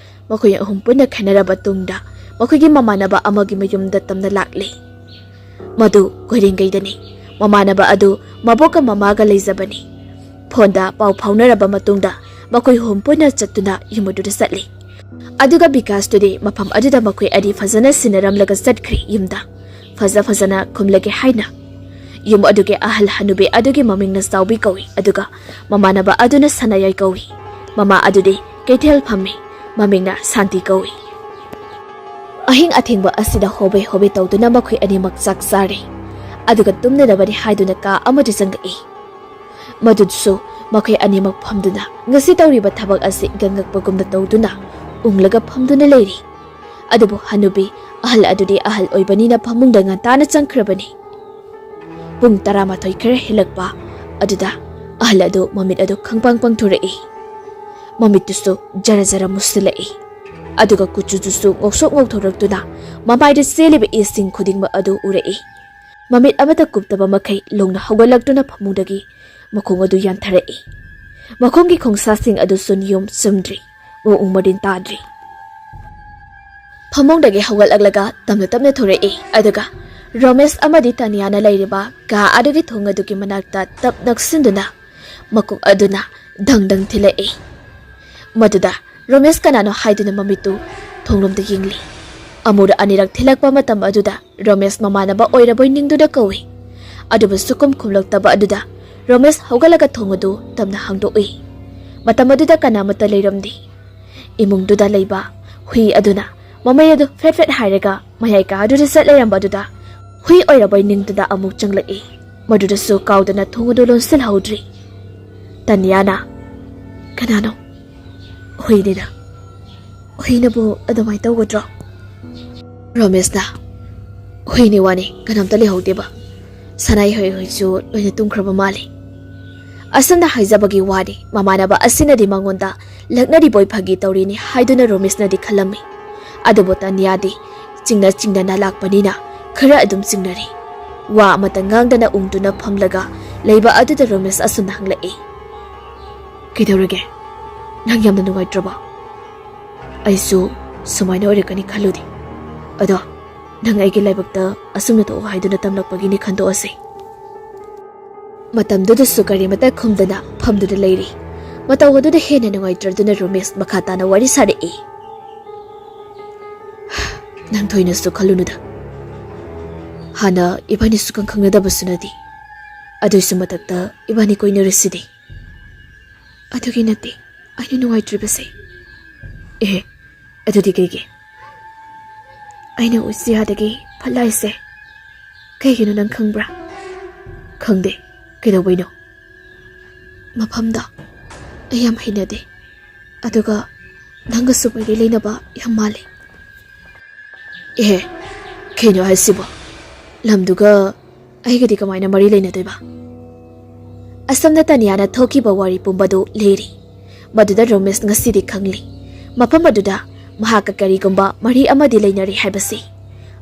ꯃꯈꯣꯏ ꯑꯍꯨꯝ ꯄꯨꯟꯅ ꯈꯟꯅꯔꯕ ꯇꯨꯡꯗ ꯃꯈꯣꯏꯒꯤ ꯃꯃꯥꯟꯅꯕ ꯑꯃꯒꯤ ꯃꯌꯨꯝꯗ ꯇꯝꯅ ꯂꯥꯛꯂꯦ꯫ ꯃꯗꯨ ꯀꯣꯏꯔꯦꯡꯒꯩꯗꯅꯤ꯫ ꯃꯃꯥꯟꯅꯕ ꯑꯗꯨ ꯃꯕꯣꯛꯀ ꯃꯃꯥꯒ ꯂꯩꯖꯕꯅꯤ꯫ ꯐꯣꯟꯗ ꯄꯥꯎ ꯐꯥꯎꯅꯔꯕ ꯃꯇꯨꯡꯗ ꯃꯈꯣꯏ ꯑꯍꯨꯝ ꯄꯨꯟꯅ ꯆꯠꯇꯨꯅ ꯌꯨꯝ ꯑꯗꯨꯗ ꯆꯠꯂꯤ꯫ ꯑꯗꯨꯒ ꯕꯤꯀꯥꯁꯇꯨꯗꯤ ꯃꯐꯝ ꯑꯗꯨꯗ ꯃꯈꯣꯏ ꯑꯅꯤ ꯐꯖꯅ ꯁꯤꯟꯅꯔꯝꯂꯒ ꯆꯠꯈ꯭ꯔꯦ ꯌꯨꯝꯗ꯫ ꯐꯖ ꯐꯖꯅ ꯈꯨꯝꯂꯒꯦ ꯍꯥꯏꯅ꯫ ꯌꯨꯝ ꯑꯗꯨꯒꯤ ꯑꯍꯜ ꯍꯅꯨꯕꯤ ꯑꯗꯨꯒꯤ ꯃꯃꯤꯡꯅ ꯆꯥꯎꯕꯤ ꯀꯧꯏ, ꯑꯗꯨꯒ ꯃꯃꯥꯟꯅꯕ ꯑꯗꯨꯅ ꯁꯅꯥꯌꯥꯏ ꯀꯧꯏ꯫ ꯃꯃꯥ ꯑꯗꯨꯗꯤ ꯀꯩꯊꯦꯜ ꯐꯝꯃꯤ, ꯃꯃꯤꯡꯅ ꯁꯥꯟꯇꯤ ꯀꯧꯏ꯫ ꯑꯍꯤꯡ ꯑꯊꯦꯡꯕ ꯑꯁꯤꯗ ꯍꯣꯕꯦ ꯍꯣꯕꯦ ꯇꯧꯗꯨꯅ ꯃꯈꯣꯏ ꯑꯅꯤꯃꯛ ꯆꯥꯛ ꯆꯥꯔꯦ, ꯑꯗꯨꯒ ꯇꯨꯝꯅꯅꯕꯅꯤ ꯍꯥꯏꯗꯨꯅ ꯀꯥ ꯑꯃꯗ ꯆꯪꯂꯛꯏ꯫ ꯃꯗꯨꯗꯁꯨ ꯃꯈꯣꯏ ꯑꯅꯤꯃꯛ ꯐꯝꯗꯨꯅ ꯉꯁꯤ ꯇꯧꯔꯤꯕ ꯊꯕꯛ ꯑꯁꯤ ꯒꯪꯉꯛꯄꯒꯨꯝꯅ ꯇꯧꯗꯨꯅ ꯎꯪꯂꯒ ꯐꯝꯗꯨꯅ ꯂꯩꯔꯤ꯫ ꯑꯗꯨꯕꯨ ꯍꯅꯨꯕꯤ ꯑꯍꯜ ꯑꯗꯨꯗꯤ ꯑꯍꯜ ꯑꯣꯏꯕꯅꯤꯅ ꯐꯃꯨꯡꯗ ꯉꯟꯇꯥꯅ ꯆꯪꯈ꯭ꯔꯕꯅꯤ꯫ ꯄꯨꯡ ꯇꯔꯥꯃꯥꯊꯣꯏ ꯈꯔ ꯍꯦꯜꯂꯛꯄ ꯑꯗꯨꯗ ꯑꯍꯜ ꯑꯗꯨ ꯃꯃꯤꯠ ꯑꯗꯨ ꯈꯪꯄꯥꯡ ꯄꯥꯡꯊꯣꯔꯛꯏ꯫ ꯃꯃꯤꯠꯇꯨꯁꯨ ꯖꯔ ꯖꯔ ꯃꯨꯁꯤꯜꯂꯛꯏ꯫ ꯑꯗꯨꯒ ꯀꯨꯆꯨꯗꯨꯁꯨ ꯉꯧꯁꯣꯛ ꯉꯧꯊꯣꯔꯛꯇꯨꯅ ꯃꯃꯥꯏꯗ ꯆꯦꯜꯂꯤꯕ ꯏꯁꯤꯡ ꯈꯨꯗꯤꯡꯃꯛ ꯑꯗꯨ ꯎꯔꯛꯏ꯫ ꯃꯃꯤꯠ ꯑꯃꯠꯇ ꯀꯨꯞꯇꯕ ꯃꯈꯩ ꯂꯣꯡꯅ ꯍꯧꯒꯠꯂꯛꯇꯨꯅ ꯐꯃꯨꯡꯗꯒꯤ ꯃꯈꯣꯡ ꯑꯗꯨ ꯌꯥꯟꯊꯔꯛꯏ꯫ ꯃꯈꯣꯡꯒꯤ ꯈꯣꯡꯁꯥꯁꯤꯡ ꯑꯗꯨꯁꯨ ꯅꯤꯌꯣꯝ ꯆꯨꯝꯗ꯭ꯔꯤ, ꯃꯑꯣꯡ ꯃꯔꯤꯟ ꯇꯥꯗ꯭ꯔꯤ꯫ ꯐꯃꯨꯡꯗꯒꯤ ꯍꯧꯒꯠꯂꯛꯂꯒ ꯇꯞꯅ ꯇꯞꯅ ꯊꯣꯔꯛꯏ, ꯑꯗꯨꯒ ꯔꯣꯃꯦꯁ ꯑꯃꯗꯤ ꯇꯥꯅꯤꯌꯥꯅ ꯂꯩꯔꯤꯕ ꯀꯥ ꯑꯗꯨꯒꯤ ꯊꯣꯡ ꯑꯗꯨꯒꯤ ꯃꯅꯥꯛꯇ ꯇꯞ ꯅꯛꯁꯤꯟꯗꯨꯅ ꯃꯀꯣꯛ ꯑꯗꯨꯅ ꯗꯪ ꯗꯪ ꯊꯤꯜꯂꯛꯏ꯫ ꯃꯗꯨꯗ ꯔꯣꯃꯦꯁ ꯀꯅꯥꯅꯣ ꯍꯥꯏꯗꯨꯅ ꯃꯃꯤꯠꯇꯨ ꯊꯣꯡꯂꯣꯝꯗ ꯌꯦꯡꯂꯤ꯫ ꯑꯃꯨꯔꯛ ꯑꯅꯤꯔꯛ ꯊꯤꯜꯂꯛꯄ ꯃꯇꯝ ꯑꯗꯨꯗ ꯔꯣꯃꯦꯁ ꯃꯃꯥꯟꯅꯕ ꯑꯣꯏꯔꯕꯣꯏ ꯅꯤꯡꯗꯨꯅ ꯀꯧꯏ꯫ ꯑꯗꯨꯕꯨ ꯁꯨꯛꯈꯨꯝ ꯈꯨꯝꯂꯛꯇꯕ ꯑꯗꯨꯗ ꯔꯣꯃꯦꯁ ꯍꯧꯒꯠꯂꯒ ꯊꯣꯡ ꯑꯗꯨ ꯇꯞꯅ ꯍꯥꯡꯗꯣꯛꯏ꯫ ꯃꯇꯝ ꯑꯗꯨꯗ ꯀꯅꯥꯃꯠꯇ ꯂꯩꯔꯝꯗꯦ꯫ ꯏꯃꯨꯡꯗꯨꯗ ꯂꯩꯕ ꯍꯨꯏ ꯑꯗꯨꯅ ꯃꯃꯩ ꯑꯗꯨ ꯐ꯭ꯔꯦꯠ ꯐ꯭ꯔꯦꯠ ꯍꯥꯏꯔꯒ ꯃꯌꯥꯏ ꯀꯥ ꯑꯗꯨꯗ ꯆꯠ ꯂꯩꯔꯝꯕ ꯑꯗꯨꯗ ꯍꯨꯏ ꯑꯣꯏꯔꯕꯣꯏ ꯅꯤꯡꯗꯨꯅ ꯑꯃꯨꯛ ꯆꯪꯂꯛꯏ꯫ ꯃꯗꯨꯗꯁꯨ ꯀꯥꯎꯗꯅ ꯊꯣꯡ ꯑꯗꯨ ꯂꯣꯟꯁꯤꯜꯍꯧꯗ꯭ꯔꯤ꯫ ꯇꯅꯤꯌꯥꯅ, "ꯀꯅꯥꯅꯣ?" "ꯍꯨꯏꯅꯤꯅ꯫ ꯍꯨꯏꯅꯕꯨ ꯑꯗꯨꯃꯥꯏꯅ ꯇꯧꯒꯗ꯭ꯔꯣ?" ꯔꯣꯃꯦꯁꯅ, "ꯍꯨꯏꯅꯤ ꯋꯥꯅꯤ, ꯀꯅꯥꯝꯇ ꯂꯩꯍꯧꯗꯦꯕ꯫ ꯁꯅꯥꯏ ꯍꯣꯏ ꯍꯣꯏꯁꯨ ꯂꯣꯏꯅ ꯇꯨꯝꯈ꯭ꯔꯕ ꯃꯥꯜꯂꯤ꯫" ꯑꯁꯨꯝꯅ ꯍꯥꯏꯖꯕꯒꯤ ꯋꯥꯅꯤ, ꯃꯃꯥꯟꯅꯕ ꯑꯁꯤꯅꯗꯤ ꯃꯉꯣꯟꯗ ꯂꯛꯅꯔꯤꯕꯣꯏ ꯐꯥꯒꯤ ꯇꯧꯔꯤꯅꯤ ꯍꯥꯏꯗꯨꯅ ꯔꯣꯃꯦꯁꯅꯗꯤ ꯈꯜꯂꯝꯃꯤ꯫ ꯑꯗꯨꯕꯨ ꯇꯅꯤꯌꯥꯗꯤ ꯆꯤꯡꯅ ꯆꯤꯡꯅꯅ ꯂꯥꯛꯄꯅꯤꯅ ꯈꯔ ꯑꯗꯨꯝ ꯆꯤꯡꯅꯔꯤ꯫ ꯋꯥ ꯑꯃꯠꯇ ꯉꯥꯡꯗꯅ ꯎꯪꯗꯨꯅ ꯐꯝꯂꯒ ꯂꯩꯕ ꯑꯗꯨꯗ ꯔꯣꯃꯦꯁ ꯑꯁꯨꯝꯅ ꯍꯪꯂꯛꯏ, "ꯀꯩꯗꯧꯔꯒꯦ? ꯅꯪ ꯌꯥꯝꯅ ꯅꯨꯡꯉꯥꯏꯇ꯭ꯔꯕꯣ?" "ꯑꯩꯁꯨ ꯁꯨꯃꯥꯏꯅ ꯑꯣꯏꯔꯛꯀꯅꯤ ꯈꯜꯂꯨꯗꯦ꯫ ꯑꯗꯣ ꯅꯪ ꯑꯩꯒꯤ ꯂꯥꯏꯕꯛꯇ ꯑꯁꯨꯝꯅ ꯊꯣꯛꯎ ꯍꯥꯏꯗꯨꯅ ꯇꯝꯂꯛꯄꯒꯤꯅꯤ ꯈꯟꯗꯣꯛꯑꯁꯦ꯫" ꯃꯇꯝꯗꯨꯗꯁꯨ ꯀꯔꯤꯃꯇ ꯈꯨꯝꯗꯅ ꯐꯝꯗꯨꯅ ꯂꯩꯔꯤ꯫ ꯃꯇꯧ ꯑꯗꯨꯗ ꯍꯦꯟꯅ ꯅꯨꯡꯉꯥꯏꯇ꯭ꯔꯗꯨꯅ ꯔꯣꯃꯦꯁ ꯃꯈꯥ ꯇꯥꯅ ꯋꯥꯔꯤ ꯁꯥꯔꯛꯏ꯫ "ꯅꯪ ꯊꯣꯏꯅꯁꯨ ꯈꯜꯂꯨꯅꯨꯗ꯫ ꯍꯥꯟꯅ ꯏꯕꯥꯅꯤ ꯁꯨꯈꯪ ꯈꯪꯅꯗꯕꯁꯨ ꯅꯠꯇꯦ꯫ ꯑꯗꯨꯏꯁꯨ ꯃꯊꯛꯇ ꯏꯕꯥꯅꯤ ꯀꯣꯏꯅꯔꯤꯁꯤꯗꯤ꯫ ꯑꯗꯨꯒꯤ ꯅꯠꯇꯦ ꯑꯩꯅ ꯅꯨꯡꯉꯥꯏꯇ꯭ꯔꯤꯕꯁꯦ꯫" "ꯑꯦ, ꯑꯗꯨꯗꯤ ꯀꯩꯒꯤ?" "ꯑꯩꯅ ꯎꯆꯤꯌꯥꯗꯒꯤ ꯐꯠ ꯂꯥꯛꯏꯁꯦ ꯀꯩꯒꯤꯅꯣ ꯅꯪ ꯈꯪꯕ꯭ꯔꯥ?" "ꯈꯪꯗꯦ꯫ ꯀꯩꯗꯧꯕꯩꯅꯣ?" "ꯃꯐꯝꯗꯣ ꯑꯩ ꯌꯥꯝ ꯍꯩꯅꯗꯦ꯫ ꯑꯗꯨꯒ ꯅꯪꯒꯁꯨ ꯃꯔꯤ ꯂꯩꯅꯕ ꯌꯥꯝ ꯃꯥꯜꯂꯦ꯫" "ꯑꯦ, ꯀꯩꯅꯣ ꯍꯥꯏꯁꯤꯕꯣ? ꯂꯝꯗꯨꯒ ꯑꯩꯒꯗꯤ ꯀꯃꯥꯏꯅ ꯃꯔꯤ ꯂꯩꯅꯗꯣꯏꯕ?" ꯑꯁꯣꯝꯗ ꯇꯅꯤꯌꯥꯅ ꯊꯣꯛꯈꯤꯕ ꯋꯥꯔꯤ ꯄꯨꯝꯕꯗꯨ ꯂꯤꯔꯤ꯫ ꯃꯗꯨꯗ ꯔꯣꯃꯦꯁ ꯉꯁꯤꯗꯤ ꯈꯪꯂꯤ꯫ ꯃꯐꯝ ꯑꯗꯨꯗ ꯃꯍꯥꯛꯀ ꯀꯔꯤꯒꯨꯝꯕ ꯃꯔꯤ ꯑꯃꯗꯤ ꯂꯩꯅꯔꯤ ꯍꯥꯏꯕꯁꯤ꯫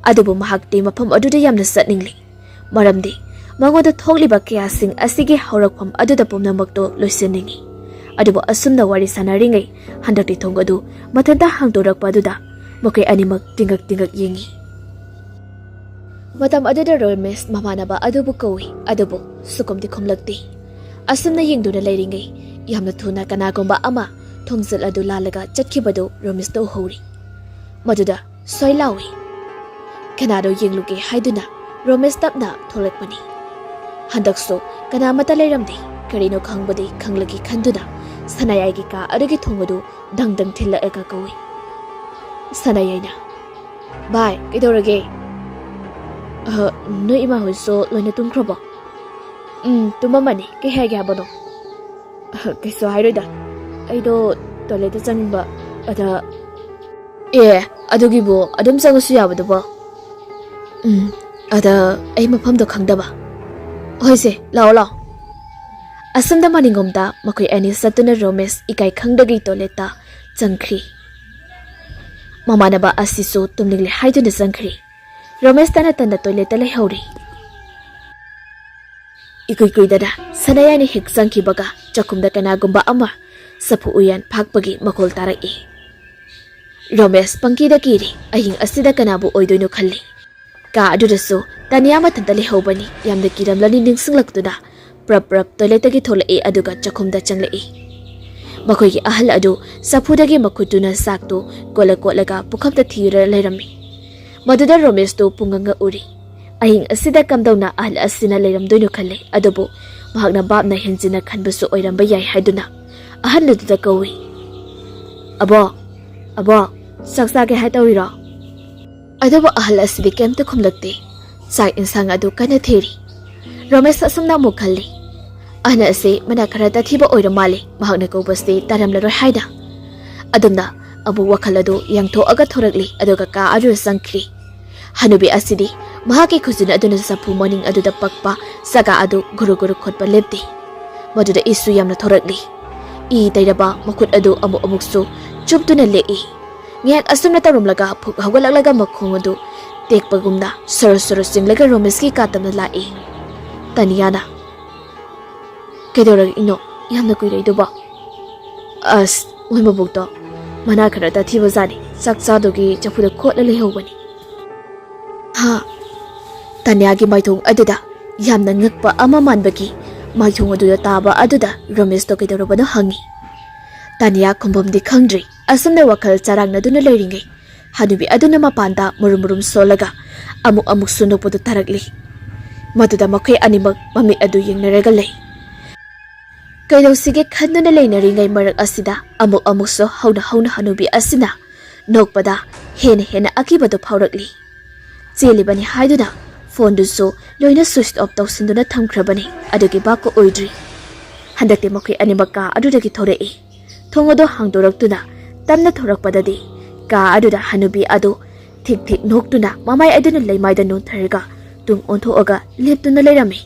ꯑꯗꯨꯕꯨ ꯃꯍꯥꯛꯇꯤ ꯃꯐꯝ ꯑꯗꯨꯗ ꯌꯥꯝꯅ ꯆꯠꯅꯤꯡꯂꯤ꯫ ꯃꯔꯝꯗꯤ ꯃꯉꯣꯟꯗ ꯊꯣꯛꯂꯤꯕ ꯀꯌꯥꯁꯤꯡ ꯑꯁꯤꯒꯤ ꯍꯧꯔꯛꯐꯝ ꯑꯗꯨꯗ ꯄꯨꯝꯅꯃꯛꯇꯨ ꯂꯣꯏꯁꯤꯟꯅꯤꯡꯏ꯫ ꯑꯗꯨꯕꯨ ꯑꯁꯨꯝꯅ ꯋꯥꯔꯤ ꯁꯥꯟꯅꯔꯤꯉꯩ ꯍꯟꯗꯛꯇꯤ ꯊꯣꯡ ꯑꯗꯨ ꯃꯊꯟꯇ ꯍꯥꯡꯗꯣꯔꯛꯄ ꯑꯗꯨꯗ ꯃꯈꯣꯏ ꯑꯅꯤꯃꯛ ꯇꯤꯡꯉꯛ ꯇꯤꯡꯉꯛ ꯌꯦꯡꯏ꯫ ꯃꯇꯝ ꯑꯗꯨꯗ ꯔꯣꯃꯦꯁ ꯃꯃꯥꯟꯅꯕ ꯑꯗꯨꯕꯨ ꯀꯧꯏ, ꯑꯗꯨꯕꯨ ꯁꯨꯀꯨꯝꯗꯤ ꯈꯨꯝꯂꯛꯇꯦ꯫ ꯑꯁꯨꯝꯅ ꯌꯦꯡꯗꯨꯅ ꯂꯩꯔꯤꯉꯩ ꯌꯥꯝꯅ ꯊꯨꯅ ꯀꯅꯥꯒꯨꯝꯕ ꯑꯃ ꯊꯣꯡꯖꯤꯜ ꯑꯗꯨ ꯂꯥꯜꯂꯒ ꯆꯠꯈꯤꯕꯗꯨ ꯔꯣꯃꯦꯁꯇ ꯎꯍꯧꯔꯤ꯫ ꯃꯗꯨꯗ ꯁꯣꯏ ꯂꯥꯎꯏ꯫ ꯀꯅꯥꯅꯣ ꯌꯦꯡꯂꯨꯒꯦ ꯍꯥꯏꯗꯨꯅ ꯔꯣꯃꯦꯁ ꯇꯞꯅ ꯊꯣꯛꯂꯛꯄꯅꯤ꯫ ꯍꯟꯗꯛꯁꯨ ꯀꯅꯥꯃꯠꯇ ꯂꯩꯔꯝꯗꯦ꯫ ꯀꯔꯤꯅꯣ ꯈꯪꯕꯗꯤ ꯈꯪꯂꯒꯦ ꯈꯟꯗꯨꯅ ꯁꯅꯥꯌꯥꯏꯒꯤ ꯀꯥ ꯑꯗꯨꯒꯤ ꯊꯣꯡ ꯑꯗꯨ ꯗꯪ ꯗꯪ ꯊꯤꯜꯂꯛꯑꯒ ꯀꯧꯏ꯫ ꯁꯅꯥꯌꯥꯏꯅ, "ꯚꯥꯏ, ꯀꯩꯗꯧꯔꯒꯦ?" "ꯑ, ꯅꯣꯏ ꯏꯃꯥ ꯍꯣꯏꯁꯨ ꯂꯣꯏꯅ ꯇꯨꯝꯈ꯭ꯔꯕꯣ?" "ꯎꯝ, ꯇꯨꯝꯃꯝꯃꯅꯤ꯫ ꯀꯩ ꯍꯥꯏꯒꯦ ꯍꯥꯏꯕꯅꯣ?" "ꯑ, ꯀꯩꯁꯨ ꯍꯥꯏꯔꯣꯏꯗ꯫ ꯑꯩꯗꯣ ꯇꯣꯏꯂꯦꯠꯇ ꯆꯪꯅꯤꯡꯕ꯫ ꯑꯗ..." "ꯑꯦ, ꯑꯗꯨꯒꯤꯕꯨ ꯑꯗꯨꯝ ꯆꯪꯉꯁꯨ ꯌꯥꯕꯗꯨꯕꯣ?" "ꯎꯝ, ꯑꯗ ꯑꯩ ꯃꯐꯝꯗꯣ ꯈꯪꯗꯕ꯫" "ꯍꯣꯏꯁꯦ, ꯂꯥꯛꯑꯣ, ꯂꯥꯛꯑꯣ꯫" ꯑꯁꯣꯝꯗ ꯃꯅꯤꯡꯂꯣꯝꯗ ꯃꯈꯣꯏ ꯑꯅꯤ ꯆꯠꯇꯨꯅ ꯔꯣꯃꯦꯁ ꯏꯀꯥꯏ ꯈꯪꯗꯒꯩ ꯇꯣꯏꯂꯦꯠꯇ ꯆꯪꯈ꯭ꯔꯤ꯫ ꯃꯃꯥꯟꯅꯕ ꯑꯁꯤꯁꯨ ꯇꯨꯝꯅꯤꯡꯂꯦ ꯍꯥꯏꯗꯨꯅ ꯆꯪꯈ꯭ꯔꯤ꯫ ꯔꯣꯃꯦꯁ ꯇꯅ ꯇꯟꯅ ꯇꯣꯏꯂꯦꯠꯇ ꯂꯩꯍꯧꯔꯤ꯫ ꯏꯀꯨꯏ ꯀꯨꯏꯗꯅ ꯁꯅꯥꯌꯥꯏꯅ ꯍꯦꯛ ꯆꯪꯈꯤꯕꯒ ꯆꯥꯛꯈꯨꯝꯗ ꯀꯅꯥꯒꯨꯝꯕ ꯑꯃ ꯆꯐꯨ ꯎꯌꯥꯟ ꯐꯥꯛꯄꯒꯤ ꯃꯈꯣꯜ ꯇꯥꯔꯛꯏ꯫ ꯔꯣꯃꯦꯁ ꯄꯪꯀꯤꯗ ꯀꯤꯔꯤ꯫ ꯑꯍꯤꯡ ꯑꯁꯤꯗ ꯀꯅꯥꯕꯨ ꯑꯣꯏꯗꯣꯏꯅꯣ ꯈꯜꯂꯤ꯫ ꯀꯥ ꯑꯗꯨꯗꯁꯨ ꯇꯥꯅꯤꯌꯥ ꯃꯊꯟꯇ ꯂꯩꯍꯧꯕꯅꯤ꯫ ꯌꯥꯝꯅ ꯀꯤꯔꯝꯂꯅꯤ ꯅꯤꯡꯁꯤꯡꯂꯛꯇꯨꯅ ꯄ꯭ꯔꯞ ꯄ꯭ꯔꯞ ꯇꯣꯏꯂꯦꯠꯇꯒꯤ ꯊꯣꯛꯂꯛꯏ, ꯑꯗꯨꯒ ꯆꯥꯛꯈꯨꯝꯗ ꯆꯪꯂꯛꯏ꯫ ꯃꯈꯣꯏꯒꯤ ꯑꯍꯜ ꯑꯗꯨ ꯆꯐꯨꯗꯒꯤ ꯃꯈꯨꯠꯇꯨꯅ ꯆꯥꯛꯇꯨ ꯀꯣꯠꯂ ꯀꯣꯠꯂꯒ ꯄꯨꯈꯝꯗ ꯊꯤꯗꯨꯅ ꯂꯩꯔꯝꯃꯤ꯫ ꯃꯗꯨꯗ ꯔꯣꯃꯦꯁꯇꯨ ꯄꯨꯡꯉꯛ ꯉꯛꯎꯔꯤ꯫ ꯑꯍꯤꯡ ꯑꯁꯤꯗ ꯀꯝꯗꯧꯅ ꯑꯍꯜ ꯑꯁꯤꯅ ꯂꯩꯔꯝꯗꯣꯏꯅꯣ ꯈꯜꯂꯦ, ꯑꯗꯨꯕꯨ ꯃꯍꯥꯛꯅ ꯚꯥꯞꯅ ꯍꯦꯟꯖꯤꯟꯅ ꯈꯟꯕꯁꯨ ꯑꯣꯏꯔꯝꯕ ꯌꯥꯏ ꯍꯥꯏꯗꯨꯅ ꯑꯍꯜ ꯑꯗꯨꯗ ꯀꯧꯏ꯫ "ꯑꯕꯣ, ꯑꯕꯣ, ꯆꯥꯛ ꯆꯥꯒꯦ ꯍꯥꯏ ꯇꯧꯔꯤꯔꯣ?" ꯑꯗꯨꯕꯨ ꯑꯍꯜ ꯑꯁꯤꯗꯤ ꯀꯩꯝꯇ ꯈꯨꯝꯂꯛꯇꯦ꯫ ꯆꯥꯛ ꯏꯟꯁꯥꯡ ꯑꯗꯨ ꯀꯟꯅ ꯊꯤꯔꯤ꯫ ꯔꯣꯃꯦꯁ ꯑꯁꯨꯝꯅ ꯑꯃꯨꯛ ꯈꯜꯂꯤ, "ꯑꯍꯜ ꯑꯁꯤ ꯃꯅꯥ ꯈꯔ ꯇꯥꯊꯤꯕ ꯑꯣꯏꯔ ꯃꯥꯜꯂꯦ, ꯃꯍꯥꯛꯅ ꯀꯧꯕꯁꯤ ꯇꯥꯔꯝꯂꯔꯣꯏ" ꯍꯥꯏꯅ꯫ ꯑꯗꯨꯝꯅ ꯑꯃꯨꯛ ꯋꯥꯈꯜ ꯑꯗꯨ ꯌꯥꯡꯊꯣꯛꯑꯒ ꯊꯣꯔꯛꯂꯤ, ꯑꯗꯨꯒ ꯀꯥ ꯑꯗꯨꯗ ꯆꯪꯈ꯭ꯔꯤ꯫ ꯍꯅꯨꯕꯤ ꯑꯁꯤꯗꯤ ꯃꯍꯥꯛꯀꯤ ꯈꯨꯖꯤꯟ ꯑꯗꯨꯅ ꯆꯐꯨ ꯃꯅꯤꯡ ꯑꯗꯨꯗ ꯄꯛꯄ ꯆꯒꯥ ꯑꯗꯨ ꯒꯨꯔꯨ ꯒꯨꯔꯨ ꯈꯣꯠꯄ ꯂꯦꯞꯇꯦ꯫ ꯃꯗꯨꯗ ꯏꯁꯨ ꯌꯥꯝꯅ ꯊꯣꯔꯛꯂꯤ꯫ ꯏ ꯇꯩꯔꯕ ꯃꯈꯨꯠ ꯑꯗꯨ ꯑꯃꯨꯛ ꯑꯃꯨꯛꯁꯨ ꯆꯨꯞꯇꯨꯅ ꯂꯦꯛꯏ꯫ ꯉꯥꯏꯍꯥꯛ ꯑꯁꯨꯝꯅ ꯇꯧꯔꯝꯂꯒ ꯐꯨꯛ ꯍꯧꯒꯠꯂꯛꯂꯒ ꯃꯈꯣꯡ ꯑꯗꯨ ꯇꯦꯛꯄꯒꯨꯝꯅ ꯁꯣꯔꯣ ꯁꯣꯔꯣ ꯆꯤꯡꯂꯒ ꯔꯣꯃꯦꯁꯀꯤ ꯀꯥ ꯇꯝꯅ ꯂꯥꯛꯏ꯫ ꯇꯅꯤꯌꯥꯅ, "ꯀꯩꯗꯧꯔꯛꯏꯅꯣ? ꯌꯥꯝꯅ ꯀꯨꯏꯔꯛꯏꯗꯨꯕꯣ?" "ꯑꯁ, ꯃꯣꯏ ꯃꯕꯨꯛꯇꯣ ꯃꯅꯥ ꯈꯔ ꯇꯥꯊꯤꯕꯖꯥꯠꯅꯤ, ꯆꯥꯛ ꯆꯥꯗꯨꯒꯤ ꯆꯐꯨꯗ ꯈꯣꯠꯂ ꯂꯩꯍꯧꯕꯅꯤ"꯫ "ꯍꯥ?" ꯇꯅꯤꯌꯥꯒꯤ ꯃꯥꯏꯊꯣꯡ ꯑꯗꯨꯗ ꯌꯥꯝꯅ ꯉꯛꯄ ꯑꯃ ꯃꯥꯟꯕꯒꯤ ꯃꯥꯏꯊꯣꯡ ꯑꯗꯨꯗ ꯇꯥꯕ ꯑꯗꯨꯗ ꯔꯣꯃꯦꯁꯇꯣ ꯀꯩꯗꯧꯔꯕꯅꯣ ꯍꯪꯉꯤ꯫ ꯇꯅꯤꯌꯥ ꯈꯨꯝꯐꯝꯗꯤ ꯈꯪꯗ꯭ꯔꯤ꯫ ꯑꯁꯨꯝꯅ ꯋꯥꯈꯜ ꯆꯔꯥꯡꯅꯗꯨꯅ ꯂꯩꯔꯤꯉꯩ, ꯍꯅꯨꯕꯤ ꯑꯗꯨꯅ ꯃꯄꯥꯟꯗ ꯃꯨꯔꯨꯝ ꯃꯨꯔꯨꯝ ꯁꯣꯜꯂꯒ ꯑꯃꯨꯛ ꯑꯃꯨꯛꯁꯨ ꯅꯣꯛꯄꯗꯨ ꯇꯥꯔꯛꯂꯤ꯫ ꯃꯗꯨꯗ ꯃꯈꯣꯏ ꯑꯅꯤꯃꯛ ꯃꯃꯤꯠ ꯑꯗꯨ ꯌꯦꯡꯅꯔꯒ ꯂꯩ꯫ ꯀꯩꯗꯧꯁꯤꯒꯦ ꯈꯟꯗꯨꯅ ꯂꯩꯅꯔꯤꯉꯩ ꯃꯔꯛ ꯑꯁꯤꯗ ꯑꯃꯨꯛ ꯑꯃꯨꯛꯁꯨ ꯍꯧꯅ ꯍꯧꯅ ꯍꯅꯨꯕꯤ ꯑꯁꯤꯅ ꯅꯣꯛꯄꯗ ꯍꯦꯟꯅ ꯍꯦꯟꯅ ꯑꯀꯤꯕꯗꯨ ꯐꯥꯎꯔꯛꯂꯤ꯫ ꯆꯦꯜꯂꯤꯕꯅꯤ ꯍꯥꯏꯗꯨꯅ ꯐꯣꯟꯗꯨꯁꯨ ꯂꯣꯏꯅ ꯁ꯭ꯋꯤꯆ ꯑꯣꯐ ꯇꯧꯁꯤꯟꯗꯨꯅ ꯊꯝꯈ꯭ꯔꯕꯅꯤ꯫ ꯑꯗꯨꯒꯤ ꯚꯥꯞꯀ ꯑꯣꯏꯗ꯭ꯔꯤ꯫ ꯍꯟꯗꯛꯇꯤ ꯃꯈꯣꯏ ꯑꯅꯤꯃꯛ ꯀꯥ ꯑꯗꯨꯗꯒꯤ ꯊꯣꯔꯛꯏ꯫ ꯊꯣꯡ ꯑꯗꯨ ꯍꯥꯡꯗꯣꯔꯛꯇꯨꯅ ꯇꯞꯅ ꯊꯣꯔꯛꯄꯗꯗꯤ ꯀꯥ ꯑꯗꯨꯗ ꯍꯅꯨꯕꯤ ꯑꯗꯨ ꯊꯤꯛ ꯊꯤꯛ ꯅꯣꯛꯇꯨꯅ ꯃꯃꯥꯏ ꯑꯗꯨꯅ ꯂꯩꯃꯥꯏꯗ ꯅꯣꯟꯊꯔꯒ ꯇꯨꯡ ꯑꯣꯟꯊꯣꯛꯑꯒ ꯂꯦꯞꯇꯨꯅ ꯂꯩꯔꯝꯃꯤ꯫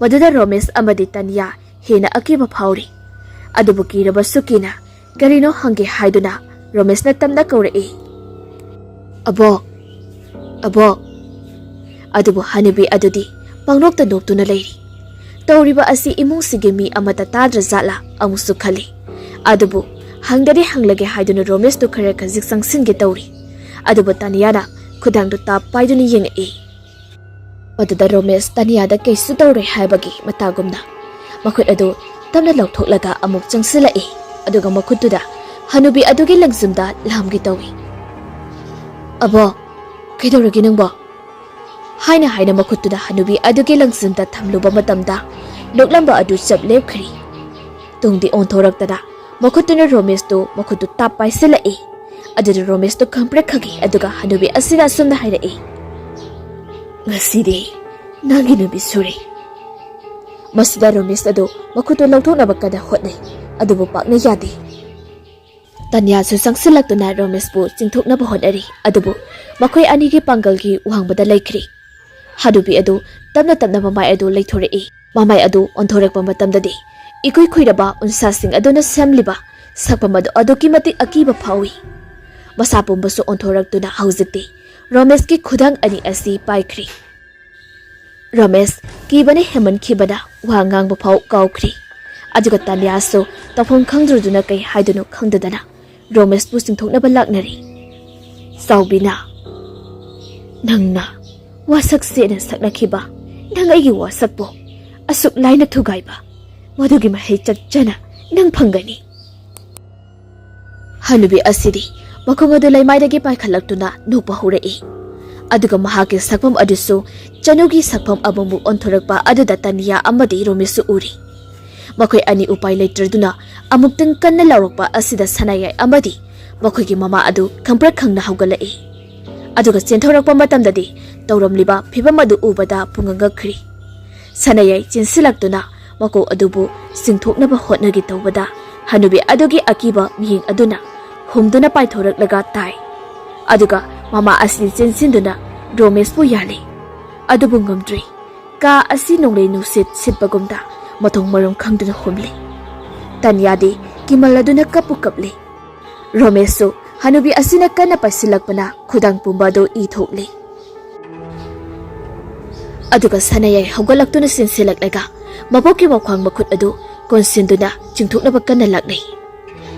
ꯃꯗꯨꯗ ꯔꯣꯃꯦꯁ ꯑꯃꯗꯤ ꯇꯅꯤꯌꯥ ꯍꯦꯟꯅ ꯑꯀꯤꯕ ꯐꯥꯎꯔꯤ꯫ ꯑꯗꯨꯕꯨ ꯀꯤꯔꯕꯁꯨ ꯀꯤꯅ ꯀꯔꯤꯅꯣ ꯍꯪꯒꯦ ꯍꯥꯏꯗꯨꯅ ꯔꯣꯃꯦꯁꯅ ꯇꯞꯅ ꯀꯧꯔꯛꯏ, "ꯑꯕꯣꯛ, ꯑꯕꯣꯛ"꯫ ꯑꯗꯨꯕꯨ ꯍꯅꯨꯕꯤ ꯑꯗꯨꯗꯤ ꯄꯪꯅꯣꯛꯇ ꯅꯣꯛꯇꯨꯅ ꯂꯩꯔꯤ꯫ ꯇꯧꯔꯤꯕ ꯑꯁꯤ ꯏꯃꯨꯡꯁꯤꯒꯤ ꯃꯤ ꯑꯃꯠꯇ ꯇꯥꯗ꯭ꯔ ꯖꯥꯠꯂꯥ ꯑꯃꯨꯛꯁꯨ ꯈꯜꯂꯤ꯫ ꯑꯗꯨꯕꯨ ꯍꯪꯗꯗꯤ ꯍꯪꯂꯒꯦ ꯍꯥꯏꯗꯨꯅ ꯔꯣꯃꯦꯁꯇꯨ ꯈꯔ ꯈꯖꯤꯛ ꯆꯪꯁꯤꯟꯒꯦ ꯇꯧꯔꯤ꯫ ꯑꯗꯨꯕꯨ ꯇꯥꯅꯤꯌꯥꯅ ꯈꯨꯗꯥꯡꯗꯨ ꯇꯥꯞ ꯄꯥꯏꯗꯨꯅ ꯌꯦꯡꯉꯛꯏ꯫ ꯃꯗꯨꯗ ꯔꯣꯃꯦꯁ ꯇꯥꯅꯤꯌꯥꯗ ꯀꯩꯁꯨ ꯇꯧꯔꯣꯏ ꯍꯥꯏꯕꯒꯤ ꯃꯇꯥꯒꯨꯝꯅ ꯃꯈꯨꯠ ꯑꯗꯨ ꯇꯞꯅ ꯂꯧꯊꯣꯛꯂꯒ ꯑꯃꯨꯛ ꯆꯪꯁꯤꯜꯂꯛꯏ꯫ ꯑꯗꯨꯒ ꯃꯈꯨꯠꯇꯨꯗ ꯍꯅꯨꯕꯤ ꯑꯗꯨꯒꯤ ꯂꯪꯖꯨꯝꯗ ꯂꯥꯝꯒꯦ ꯇꯧꯏ꯫ "ꯑꯕꯣ, ꯀꯩꯗꯧꯔꯒꯦ ꯅꯪꯕꯣ?" ꯍꯥꯏꯅ ꯍꯥꯏꯅ ꯃꯈꯨꯠꯇꯨꯅ ꯍꯅꯨꯕꯤ ꯑꯗꯨꯒꯤ ꯂꯪꯖꯨꯝꯗ ꯊꯝꯂꯨꯕ ꯃꯇꯝꯗ ꯅꯣꯛꯂꯝꯕ ꯑꯗꯨ ꯆꯞ ꯂꯦꯞꯈ꯭ꯔꯤ꯫ ꯇꯨꯡꯗꯤ ꯑꯣꯟꯊꯣꯔꯛꯇꯅ ꯃꯈꯨꯠꯇꯨꯅ ꯔꯣꯃꯦꯁꯇꯨ ꯃꯈꯨꯠꯇꯨ ꯇꯥꯞ ꯄꯥꯏꯁꯤꯜꯂꯛꯏ꯫ ꯑꯗꯨꯗ ꯔꯣꯃꯦꯁꯇꯨ ꯈꯪꯄ꯭ꯔꯦꯛ ꯈꯪꯉꯤ꯫ ꯑꯗꯨꯒ ꯍꯅꯨꯕꯤ ꯑꯁꯤꯅ ꯑꯁꯨꯝꯅ ꯍꯥꯏꯔꯛꯏ, "ꯉꯁꯤꯗꯤ ꯅꯪꯒꯤ ꯅꯨꯃꯤꯠ ꯁꯨꯔꯦ꯫" ꯃꯁꯤꯗ ꯔꯣꯃꯦꯁ ꯑꯗꯨ ꯃꯈꯨꯠꯇꯨ ꯂꯧꯊꯣꯛꯅꯕ ꯀꯟꯅ ꯍꯣꯠꯅꯩ, ꯑꯗꯨꯕꯨ ꯄꯥꯛꯅ ꯌꯥꯗꯦ꯫ ꯇꯥꯅꯤꯌꯥꯁꯨ ꯆꯪꯁꯤꯜꯂꯛꯇꯨꯅ ꯔꯣꯃꯦꯁꯄꯨ ꯆꯤꯡꯊꯣꯛꯅꯕ ꯍꯣꯠꯅꯔꯤ, ꯑꯗꯨꯕꯨ ꯃꯈꯣꯏ ꯑꯅꯤꯒꯤ ꯄꯥꯡꯒꯜꯒꯤ ꯋꯥꯡꯃꯗ ꯂꯩꯈ꯭ꯔꯤ꯫ ꯍꯅꯨꯕꯤ ꯑꯗꯨ ꯇꯞꯅ ꯇꯞꯅ ꯃꯃꯥꯏ ꯑꯗꯨ ꯂꯩꯊꯣꯔꯛꯏ꯫ ꯃꯃꯥꯏ ꯑꯗꯨ ꯑꯣꯟꯊꯣꯔꯛꯄ ꯃꯇꯝꯗꯗꯤ ꯏꯀꯨꯏ ꯀꯨꯏꯔꯕ ꯎꯟꯁꯥꯁꯤꯡ ꯑꯗꯨꯅ ꯁꯦꯝꯂꯤꯕ ꯁꯛꯐꯝ ꯑꯗꯨ ꯑꯗꯨꯛꯀꯤ ꯃꯇꯤꯛ ꯑꯀꯤꯕ ꯐꯥꯎꯏ꯫ ꯃꯁꯥ ꯄꯨꯝꯕꯁꯨ ꯑꯣꯟꯊꯣꯔꯛꯇꯨꯅ ꯍꯧꯖꯤꯛꯇꯤ ꯔꯣꯃꯦꯁꯀꯤ ꯈꯨꯗꯥꯡ ꯑꯅꯤ ꯑꯁꯤ ꯄꯥꯏꯈ꯭ꯔꯤ꯫ ꯔꯣꯃꯦꯁ ꯀꯤꯕꯅ ꯍꯦꯟꯃꯟꯈꯤꯕꯅ ꯋꯥ ꯉꯥꯡꯕ ꯐꯥꯎ ꯀꯥꯎꯈ꯭ꯔꯤ꯫ ꯑꯗꯨꯒ ꯇꯥꯅꯤꯌꯥꯁꯨ ꯇꯧꯐꯝ ꯈꯪꯗ꯭ꯔꯗꯨꯅ ꯀꯩ ꯍꯥꯏꯗꯣꯏꯅꯣ ꯈꯪꯗꯗꯅ ꯔꯣꯃꯦꯁꯄꯨ ꯆꯤꯡꯊꯣꯛꯅꯕ ꯂꯥꯛꯅꯔꯤ꯫ "ꯆꯥꯎꯕꯤꯅ, ꯅꯪꯅ ꯋꯥꯁꯛ ꯆꯦꯠꯅ ꯁꯛꯅꯈꯤꯕ ꯅꯪ ꯑꯩꯒꯤ ꯋꯥꯁꯛꯄꯨ ꯑꯁꯨꯛ ꯂꯥꯏꯅ ꯊꯨꯒꯥꯏꯕ, ꯃꯗꯨꯒꯤ ꯃꯍꯩ ꯆꯞ ꯆꯥꯅ ꯅꯪ ꯐꯪꯒꯅꯤ꯫" ꯍꯅꯨꯕꯤ ꯑꯁꯤꯗꯤ ꯃꯈꯣꯡ ꯑꯗꯨ ꯂꯩꯃꯥꯏꯗꯒꯤ ꯄꯥꯏꯈꯠꯂꯛꯇꯨꯅ ꯅꯣꯛꯄ ꯍꯧꯔꯛꯏ꯫ ꯑꯗꯨꯒ ꯃꯍꯥꯛꯀꯤ ꯁꯛꯐꯝ ꯑꯗꯨꯁꯨ ꯆꯅꯨꯒꯤ ꯁꯛꯐꯝ ꯑꯃꯃꯨꯛ ꯑꯣꯟꯊꯣꯔꯛꯄ ꯑꯗꯨꯗ ꯇꯥꯅꯤꯌꯥ ꯑꯃꯗꯤ ꯔꯣꯃꯦꯁꯁꯨ ꯎꯔꯤ꯫ ꯃꯈꯣꯏ ꯑꯅꯤ ꯎꯄꯥꯏ ꯂꯩꯇ꯭ꯔꯗꯨꯅ ꯑꯃꯨꯛꯇꯪ ꯀꯟꯅ ꯂꯥꯎꯔꯛꯄ ꯑꯁꯤꯗ ꯁꯅꯥꯌꯥꯏ ꯑꯃꯗꯤ ꯃꯈꯣꯏꯒꯤ ꯃꯃꯥ ꯑꯗꯨ ꯈꯪꯄ꯭ꯔꯦꯛ ꯈꯪꯅ ꯍꯧꯒꯠꯂꯛꯏ꯫ ꯑꯗꯨꯒ ꯆꯦꯟꯊꯣꯔꯛꯄ ꯃꯇꯝꯗꯗꯤ ꯇꯧꯔꯝꯂꯤꯕ ꯐꯤꯚꯝ ꯑꯗꯨ ꯎꯕꯗ ꯄꯨꯡꯉꯛ ꯉꯛꯈ꯭ꯔꯤ꯫ ꯁꯅꯥꯌꯥꯏ ꯆꯦꯟꯁꯤꯜꯂꯛꯇꯨꯅ ꯃꯀꯣꯛ ꯑꯗꯨꯕꯨ ꯆꯤꯡꯊꯣꯛꯅꯕ ꯍꯣꯠꯅꯒꯦ ꯇꯧꯕꯗ ꯍꯅꯨꯕꯤ ꯑꯗꯨꯒꯤ ꯑꯀꯤꯕ ꯃꯤꯠꯌꯦꯡ ꯑꯗꯨꯅ ꯍꯨꯝꯗꯨꯅ ꯄꯥꯏꯊꯣꯔꯛꯂꯒ ꯇꯥꯏ꯫ ꯑꯗꯨꯒ ꯃꯃꯥ ꯑꯁꯤ ꯆꯦꯟꯁꯤꯟꯗꯨꯅ ꯔꯣꯃꯦꯁꯄꯨ ꯌꯥꯜꯂꯤ꯫ ꯑꯗꯨꯕꯨ ꯉꯝꯗ꯭ꯔꯤ꯫ ꯀꯥ ꯑꯁꯤ ꯅꯣꯡꯂꯩ ꯅꯨꯡꯁꯤꯠ ꯁꯤꯠꯄꯒꯨꯝꯗ ꯃꯊꯣꯡ ꯃꯔꯝ ꯈꯪꯗꯅ ꯍꯨꯝꯂꯤ꯫ ꯇꯥꯅꯤꯌꯥꯗꯤ ꯀꯤꯃꯜꯂꯗꯨꯅ ꯀꯞꯄꯨ ꯀꯞꯂꯤ꯫ ꯔꯣꯃꯦꯁꯁꯨ ꯍꯅꯨꯕꯤ ꯑꯁꯤꯅ ꯀꯟꯅ ꯄꯥꯏꯁꯤꯜꯂꯛꯄꯅ ꯈꯨꯗꯥꯡ ꯄꯨꯝꯕ ꯑꯗꯨ ꯏ ꯊꯣꯛꯂꯤ꯫ ꯑꯗꯨꯒ ꯁꯅꯥꯌꯥꯏ ꯍꯧꯒꯠꯂꯛꯇꯨꯅ ꯆꯦꯟꯁꯤꯜꯂꯛꯂꯒ ꯃꯕꯣꯛꯀꯤ ꯃꯈ꯭ꯋꯥꯡ ꯃꯈꯨꯠ ꯑꯗꯨ ꯀꯣꯟꯁꯤꯟꯗꯨꯅ ꯆꯤꯡꯊꯣꯛꯅꯕ ꯀꯟꯅ ꯂꯥꯛꯅꯩ꯫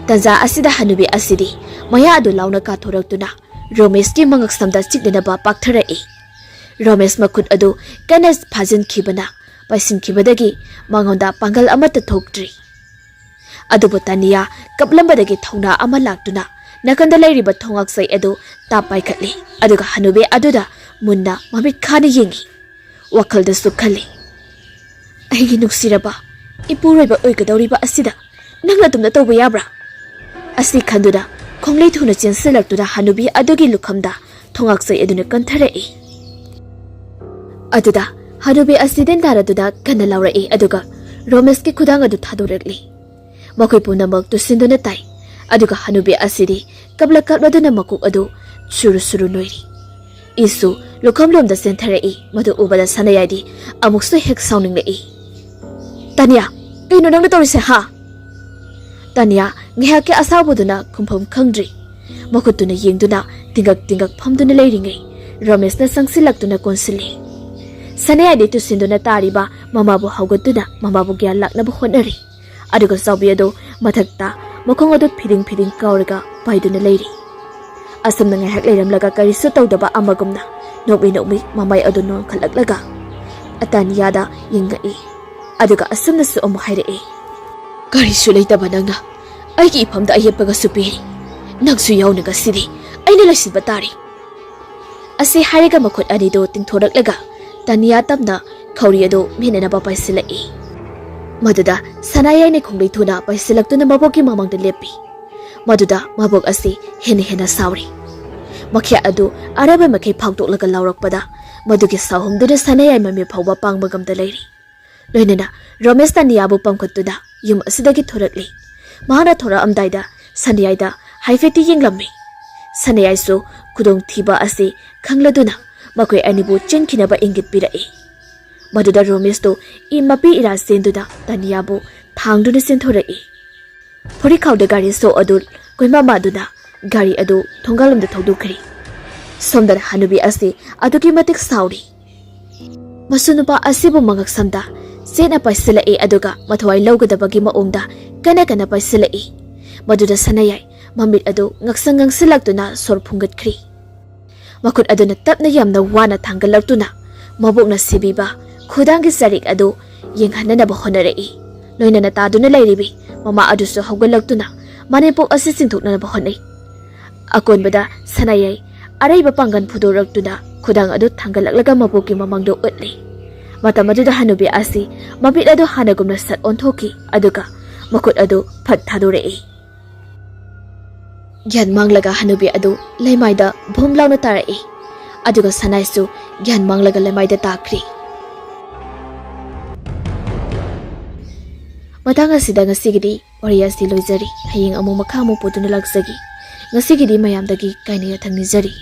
ꯇꯟꯖꯥ ꯑꯁꯤꯗ ꯍꯅꯨꯕꯤ ꯑꯁꯤꯗꯤ ꯃꯌꯥ ꯑꯗꯨ ꯂꯥꯎꯅ ꯀꯥꯊꯣꯔꯛꯇꯨꯅ ꯔꯣꯃꯦꯁꯀꯤ ꯃꯉꯛꯁꯝꯗ ꯆꯤꯛꯅꯅꯕ ꯄꯥꯛꯊꯔꯛꯏ꯫ ꯔꯣꯃꯦꯁ ꯃꯈꯨꯠ ꯑꯗꯨ ꯀꯟꯅ ꯐꯥꯖꯤꯟꯈꯤꯕꯅ ꯄꯥꯏꯁꯤꯟꯈꯤꯕꯗꯒꯤ ꯃꯉꯣꯟꯗ ꯄꯥꯡꯒꯜ ꯑꯃꯠꯇ ꯊꯣꯛꯇ꯭ꯔꯤ꯫ ꯑꯗꯨꯕꯨ ꯇꯥꯅꯤꯌꯥ ꯀꯞꯂꯝꯕꯗꯒꯤ ꯊꯧꯅꯥ ꯑꯃ ꯂꯥꯛꯇꯨꯅ ꯅꯥꯀꯟꯗ ꯂꯩꯔꯤꯕ ꯊꯣꯡꯉꯥꯛꯆꯩ ꯑꯗꯨ ꯇꯥꯞ ꯄꯥꯏꯈꯠꯂꯤ, ꯑꯗꯨꯒ ꯍꯅꯨꯕꯤ ꯑꯗꯨꯗ ꯃꯨꯟꯅ ꯃꯃꯤꯠ ꯈꯥꯅ ꯌꯦꯡꯉꯤ꯫ ꯋꯥꯈꯜꯗꯁꯨ ꯈꯜꯂꯤ, "ꯑꯩꯒꯤ ꯅꯨꯡꯁꯤꯔꯕ ꯏꯄꯨꯔꯣꯏꯕ ꯑꯣꯏꯒꯗꯧꯔꯤꯕ ꯑꯁꯤꯗ ꯅꯪꯅ ꯑꯗꯨꯝꯅ ꯇꯧꯕ ꯌꯥꯕ꯭ꯔꯥ?" ꯑꯁꯤ ꯈꯟꯗꯨꯅ ꯈꯣꯡꯂꯩ ꯊꯨꯅ ꯆꯦꯟꯁꯤꯜꯂꯛꯇꯨꯅ ꯍꯅꯨꯕꯤ ꯑꯗꯨꯒꯤ ꯂꯨꯈꯝꯗ ꯊꯣꯡꯉꯥꯛꯆꯩ ꯑꯗꯨꯅ ꯀꯟꯊꯔꯛꯏ꯫ ꯑꯗꯨꯗ ꯍꯅꯨꯕꯤ ꯑꯁꯤ ꯗꯦꯟꯗꯥꯔꯗꯨꯗ ꯀꯟꯅ ꯂꯥꯎꯔꯛꯏ, ꯑꯗꯨꯒ ꯔꯣꯃꯦꯁꯀꯤ ꯈꯨꯗꯥꯡ ꯑꯗꯨ ꯊꯥꯗꯣꯔꯛꯂꯤ꯫ ꯃꯈꯣꯏ ꯄꯨꯝꯅꯃꯛ ꯇꯨꯁꯤꯟꯗꯨꯅ ꯇꯥꯏ, ꯑꯗꯨꯒ ꯍꯅꯨꯕꯤ ꯑꯁꯤꯗꯤ ꯀꯞꯂ ꯀꯞꯂꯗꯨꯅ ꯃꯀꯣꯛ ꯑꯗꯨ ꯁꯨꯔꯨ ꯁꯨꯔꯨ ꯅꯣꯏꯔꯤ꯫ ꯏꯁꯨ ꯂꯨꯈꯝꯂꯣꯝꯗ ꯆꯦꯟꯊꯔꯛꯏ꯫ ꯃꯗꯨ ꯎꯕꯗ ꯁꯅꯥꯌꯥꯏꯗꯤ ꯑꯃꯨꯛꯁꯨ ꯍꯦꯛ ꯁꯥꯎꯅꯤꯡꯂꯛꯏ꯫ "ꯇꯥꯅꯤꯌꯥ, ꯀꯩꯅꯣ ꯅꯪꯅ ꯇꯧꯔꯤꯁꯦ, ꯍꯥ?" ꯇꯥꯅꯤꯌꯥ ꯉꯥꯏꯍꯥꯛꯀꯤ ꯑꯁꯥꯎꯕꯗꯨꯅ ꯈꯨꯝꯐꯝ ꯈꯪꯗ꯭ꯔꯤ꯫ ꯃꯈꯨꯠꯇꯨꯅ ꯌꯦꯡꯗꯨꯅ ꯇꯤꯡꯒꯛ ꯇꯤꯡꯒꯛ ꯐꯝꯗꯨꯅ ꯂꯩꯔꯤꯉꯩ ꯔꯣꯃꯦꯁꯅ ꯆꯪꯁꯤꯜꯂꯛꯇꯨꯅ ꯀꯣꯟꯁꯤꯜꯂꯤ꯫ ꯁꯅꯥꯌꯥꯏꯗꯤ ꯇꯨꯁꯤꯟꯗꯨꯅ ꯇꯥꯔꯤꯕ ꯃꯃꯥꯕꯨ ꯍꯧꯒꯠꯇꯨꯅ ꯃꯃꯥꯕꯨ ꯒ꯭ꯌꯥꯟ ꯂꯥꯛꯅꯕ ꯍꯣꯠꯅꯔꯤ꯫ ꯑꯗꯨꯒ ꯆꯥꯎꯕꯤ ꯑꯗꯨ ꯃꯊꯛꯇ ꯃꯈꯣꯡ ꯑꯗꯨ ꯐꯤꯗꯤꯡ ꯐꯤꯗꯤꯡ ꯀꯥꯎꯔꯒ ꯄꯥꯏꯗꯨꯅ ꯂꯩꯔꯤ꯫ ꯑꯁꯨꯝꯅ ꯉꯥꯏꯍꯥꯛ ꯂꯩꯔꯝꯂꯒ ꯀꯔꯤꯁꯨ ꯇꯧꯗꯕ ꯑꯃꯒꯨꯝꯅ ꯅꯣꯛꯃꯤ ꯅꯣꯛꯃꯤ ꯃꯃꯥꯏ ꯑꯗꯨ ꯅꯣꯟꯈꯠꯂꯛꯂꯒ ꯑꯇꯥꯅꯤꯌꯥꯗ ꯌꯦꯡꯉꯛꯏ꯫ ꯑꯗꯨꯒ ꯑꯁꯨꯝꯅꯁꯨ ꯑꯃꯨꯛ ꯍꯥꯏꯔꯛꯏ, "ꯀꯔꯤꯁꯨ ꯂꯩꯇꯕ ꯅꯪꯅ ꯑꯩꯒꯤ ꯏꯐꯝꯗ ꯑꯌꯦꯠꯄꯒꯁꯨ ꯄꯤꯔꯤ꯫ ꯅꯪꯁꯨ ꯌꯥꯎꯅ ꯉꯁꯤꯗꯤ ꯑꯩꯅ ꯂꯣꯏꯁꯤꯟꯕ ꯇꯥꯔꯦ꯫" ꯑꯁꯤ ꯍꯥꯏꯔꯒ ꯃꯈꯨꯠ ꯑꯅꯤꯗꯨ ꯇꯤꯡꯊꯣꯔꯛꯂꯒ ꯇꯥꯅꯤꯌꯥ ꯇꯞꯅ ꯈꯧꯔꯤ ꯑꯗꯨ ꯃꯦꯠꯅꯅꯕ ꯄꯥꯏꯁꯤꯜꯂꯛꯏ꯫ ꯃꯗꯨꯗ ꯁꯅꯥꯌꯥꯏꯅ ꯈꯣꯡꯂꯩ ꯊꯨꯅ ꯄꯥꯏꯁꯤꯜꯂꯛꯇꯨꯅ ꯃꯕꯣꯛꯀꯤ ꯃꯃꯥꯡꯗ ꯂꯦꯞꯄꯤ꯫ ꯃꯗꯨꯗ ꯃꯕꯣꯛ ꯑꯁꯤ ꯍꯦꯟꯅ ꯍꯦꯟꯅ ꯁꯥꯎꯔꯤ꯫ ꯃꯈ꯭ꯌꯥꯠ ꯑꯗꯨ ꯑꯔꯦꯝꯕ ꯃꯈꯩ ꯐꯥꯎꯗꯣꯛꯂꯒ ꯂꯥꯎꯔꯛꯄꯗ ꯃꯗꯨꯒꯤ ꯁꯥꯎꯍꯨꯝꯗꯨꯅ ꯁꯅꯥꯌꯥꯏ ꯃꯃꯤꯠ ꯐꯥꯎꯕ ꯄꯥꯡꯕ ꯉꯝꯗ ꯂꯩꯔꯤ꯫ ꯂꯣꯏꯅꯅ ꯔꯣꯃꯦꯁ ꯇꯥꯅꯤꯌꯥꯕꯨ ꯄꯝꯈꯠꯇꯨꯅ ꯌꯨꯝ ꯑꯁꯤꯗꯒꯤ ꯊꯣꯔꯛꯂꯤ꯫ ꯃꯍꯥꯛꯅ ꯊꯣꯔꯛꯑꯝꯗꯥꯏꯗ ꯁꯅꯥꯌꯥꯏꯗ ꯍꯥꯏꯐꯦꯠꯇꯤ ꯌꯦꯡꯂꯝꯃꯤ꯫ ꯁꯅꯥꯌꯥꯏꯁꯨ ꯈꯨꯗꯣꯡꯊꯤꯕ ꯑꯁꯤ ꯈꯪꯂꯗꯨꯅ ꯃꯈꯣꯏ ꯑꯅꯤꯕꯨ ꯆꯦꯟꯈꯤꯅꯕ ꯏꯪꯒꯤꯠ ꯄꯤꯔꯛꯏ꯫ ꯃꯗꯨꯗ ꯔꯣꯃꯦꯁꯇꯨ ꯏ ꯃꯄꯤ ꯏꯔꯥ ꯆꯦꯟꯗꯨꯅ ꯇꯥꯅꯤꯌꯥꯕꯨ ꯊꯥꯡꯗꯨꯅ ꯆꯦꯟꯊꯣꯔꯛꯏ꯫ ꯐꯨꯔꯤꯈꯥꯎꯗ ꯒꯥꯔꯤ ꯁꯣ ꯑꯗꯨ ꯀꯣꯏꯃꯥ ꯃꯥꯗꯨꯅ ꯒꯥꯔꯤ ꯑꯗꯨ ꯊꯣꯡꯒꯥꯜꯂꯣꯝꯗ ꯊꯧꯗꯣꯛꯈ꯭ꯔꯤ꯫ ꯁꯣꯝꯗꯅ ꯍꯅꯨꯕꯤ ꯑꯁꯤ ꯑꯗꯨꯛꯀꯤ ꯃꯇꯤꯛ ꯁꯥꯎꯔꯤ꯫ ꯃꯁꯨ ꯅꯨꯄꯥ ꯑꯁꯤꯕꯨ ꯃꯉꯛꯁꯝꯗ ꯆꯦꯠꯅ ꯄꯥꯏꯁꯤꯜꯂꯛꯏ, ꯑꯗꯨꯒ ꯃꯊꯋꯥꯏ ꯂꯧꯒꯗꯕꯒꯤ ꯃꯑꯣꯡꯗ ꯀꯟꯅ ꯀꯟꯅ ꯄꯥꯏꯁꯤꯜꯂꯛꯏ꯫ ꯃꯗꯨꯗ ꯁꯅꯥꯌꯥꯏ ꯃꯃꯤꯠ ꯑꯗꯨ ꯉꯛꯁꯪ ꯉꯪꯁꯤꯜꯂꯛꯇꯨꯅ ꯁꯣꯔ ꯐꯨꯡꯒꯠꯈ꯭ꯔꯤ꯫ ꯃꯈꯨꯠ ꯑꯗꯨꯅ ꯇꯞꯅ ꯌꯥꯝꯅ ꯋꯥꯅ ꯊꯥꯡꯒꯠꯂꯛꯇꯨꯅ ꯃꯕꯣꯛꯅ ꯁꯤꯕꯤꯕ ꯈꯨꯗꯥꯡꯒꯤ ꯆꯔꯤꯛ ꯑꯗꯨ ꯌꯦꯡꯍꯟꯅꯅꯕ ꯍꯣꯠꯅꯔꯛꯏ꯫ ꯂꯣꯏꯅꯅ ꯇꯥꯗꯨꯅ ꯂꯩꯔꯤꯕꯤ ꯃꯃꯥ ꯑꯗꯨꯁꯨ ꯍꯧꯒꯠꯂꯛꯇꯨꯅ ꯃꯅꯦꯝꯄꯣꯛ ꯑꯁꯤ ꯆꯤꯡꯊꯣꯛꯅꯅꯕ ꯍꯣꯠꯅꯩ꯫ ꯑꯀꯣꯟꯕꯗ ꯁꯅꯥꯌꯥꯏ ꯑꯔꯩꯕ ꯄꯥꯡꯒꯜ ꯐꯨꯗꯣꯔꯛꯇꯨꯅ ꯈꯨꯗꯥꯡ ꯑꯗꯨ ꯊꯥꯡꯒꯠꯂꯛꯂꯒ ꯃꯕꯣꯛꯀꯤ ꯃꯃꯥꯡꯗ ꯎꯠꯂꯤ꯫ ꯃꯇꯝ ꯑꯗꯨꯗ ꯍꯅꯨꯕꯤ ꯑꯁꯤ ꯃꯃꯤꯠ ꯑꯗꯨ ꯍꯥꯟꯅꯒꯨꯝꯅ ꯁꯠ ꯑꯣꯟꯊꯣꯛꯈꯤ, ꯑꯗꯨꯒ ꯃꯈꯨꯠ ꯑꯗꯨ ꯐꯠ ꯊꯥꯗꯣꯔꯛꯏ꯫ ꯒ꯭ꯌꯥꯟ ꯃꯥꯡꯂꯒ ꯍꯅꯨꯕꯤ ꯑꯗꯨ ꯂꯩꯃꯥꯏꯗ ꯚꯨꯝ ꯂꯥꯎꯅ ꯇꯥꯔꯛꯏ, ꯑꯗꯨꯒ ꯁꯅꯥꯏꯁꯨ ꯒ꯭ꯌꯥꯟ ꯃꯥꯡꯂꯒ ꯂꯩꯃꯥꯏꯗ ꯇꯥꯈ꯭ꯔꯤ꯫ ꯃꯇꯥꯡ ꯑꯁꯤꯗ ꯉꯁꯤꯒꯤꯗꯤ ꯋꯥꯔꯤ ꯑꯁꯤ ꯂꯣꯏꯖꯔꯤ꯫ ꯍꯌꯦꯡ ꯑꯃꯨꯛ ꯃꯈꯥ ꯑꯃꯨꯛ ꯄꯨꯗꯨꯅ ꯂꯥꯛꯆꯒꯦ꯫ ꯉꯁꯤꯒꯤꯗꯤ ꯃꯌꯥꯝꯗꯒꯤ ꯀꯥꯏꯅ ꯌꯥꯊꯪ ꯅꯤꯖꯔꯤ꯫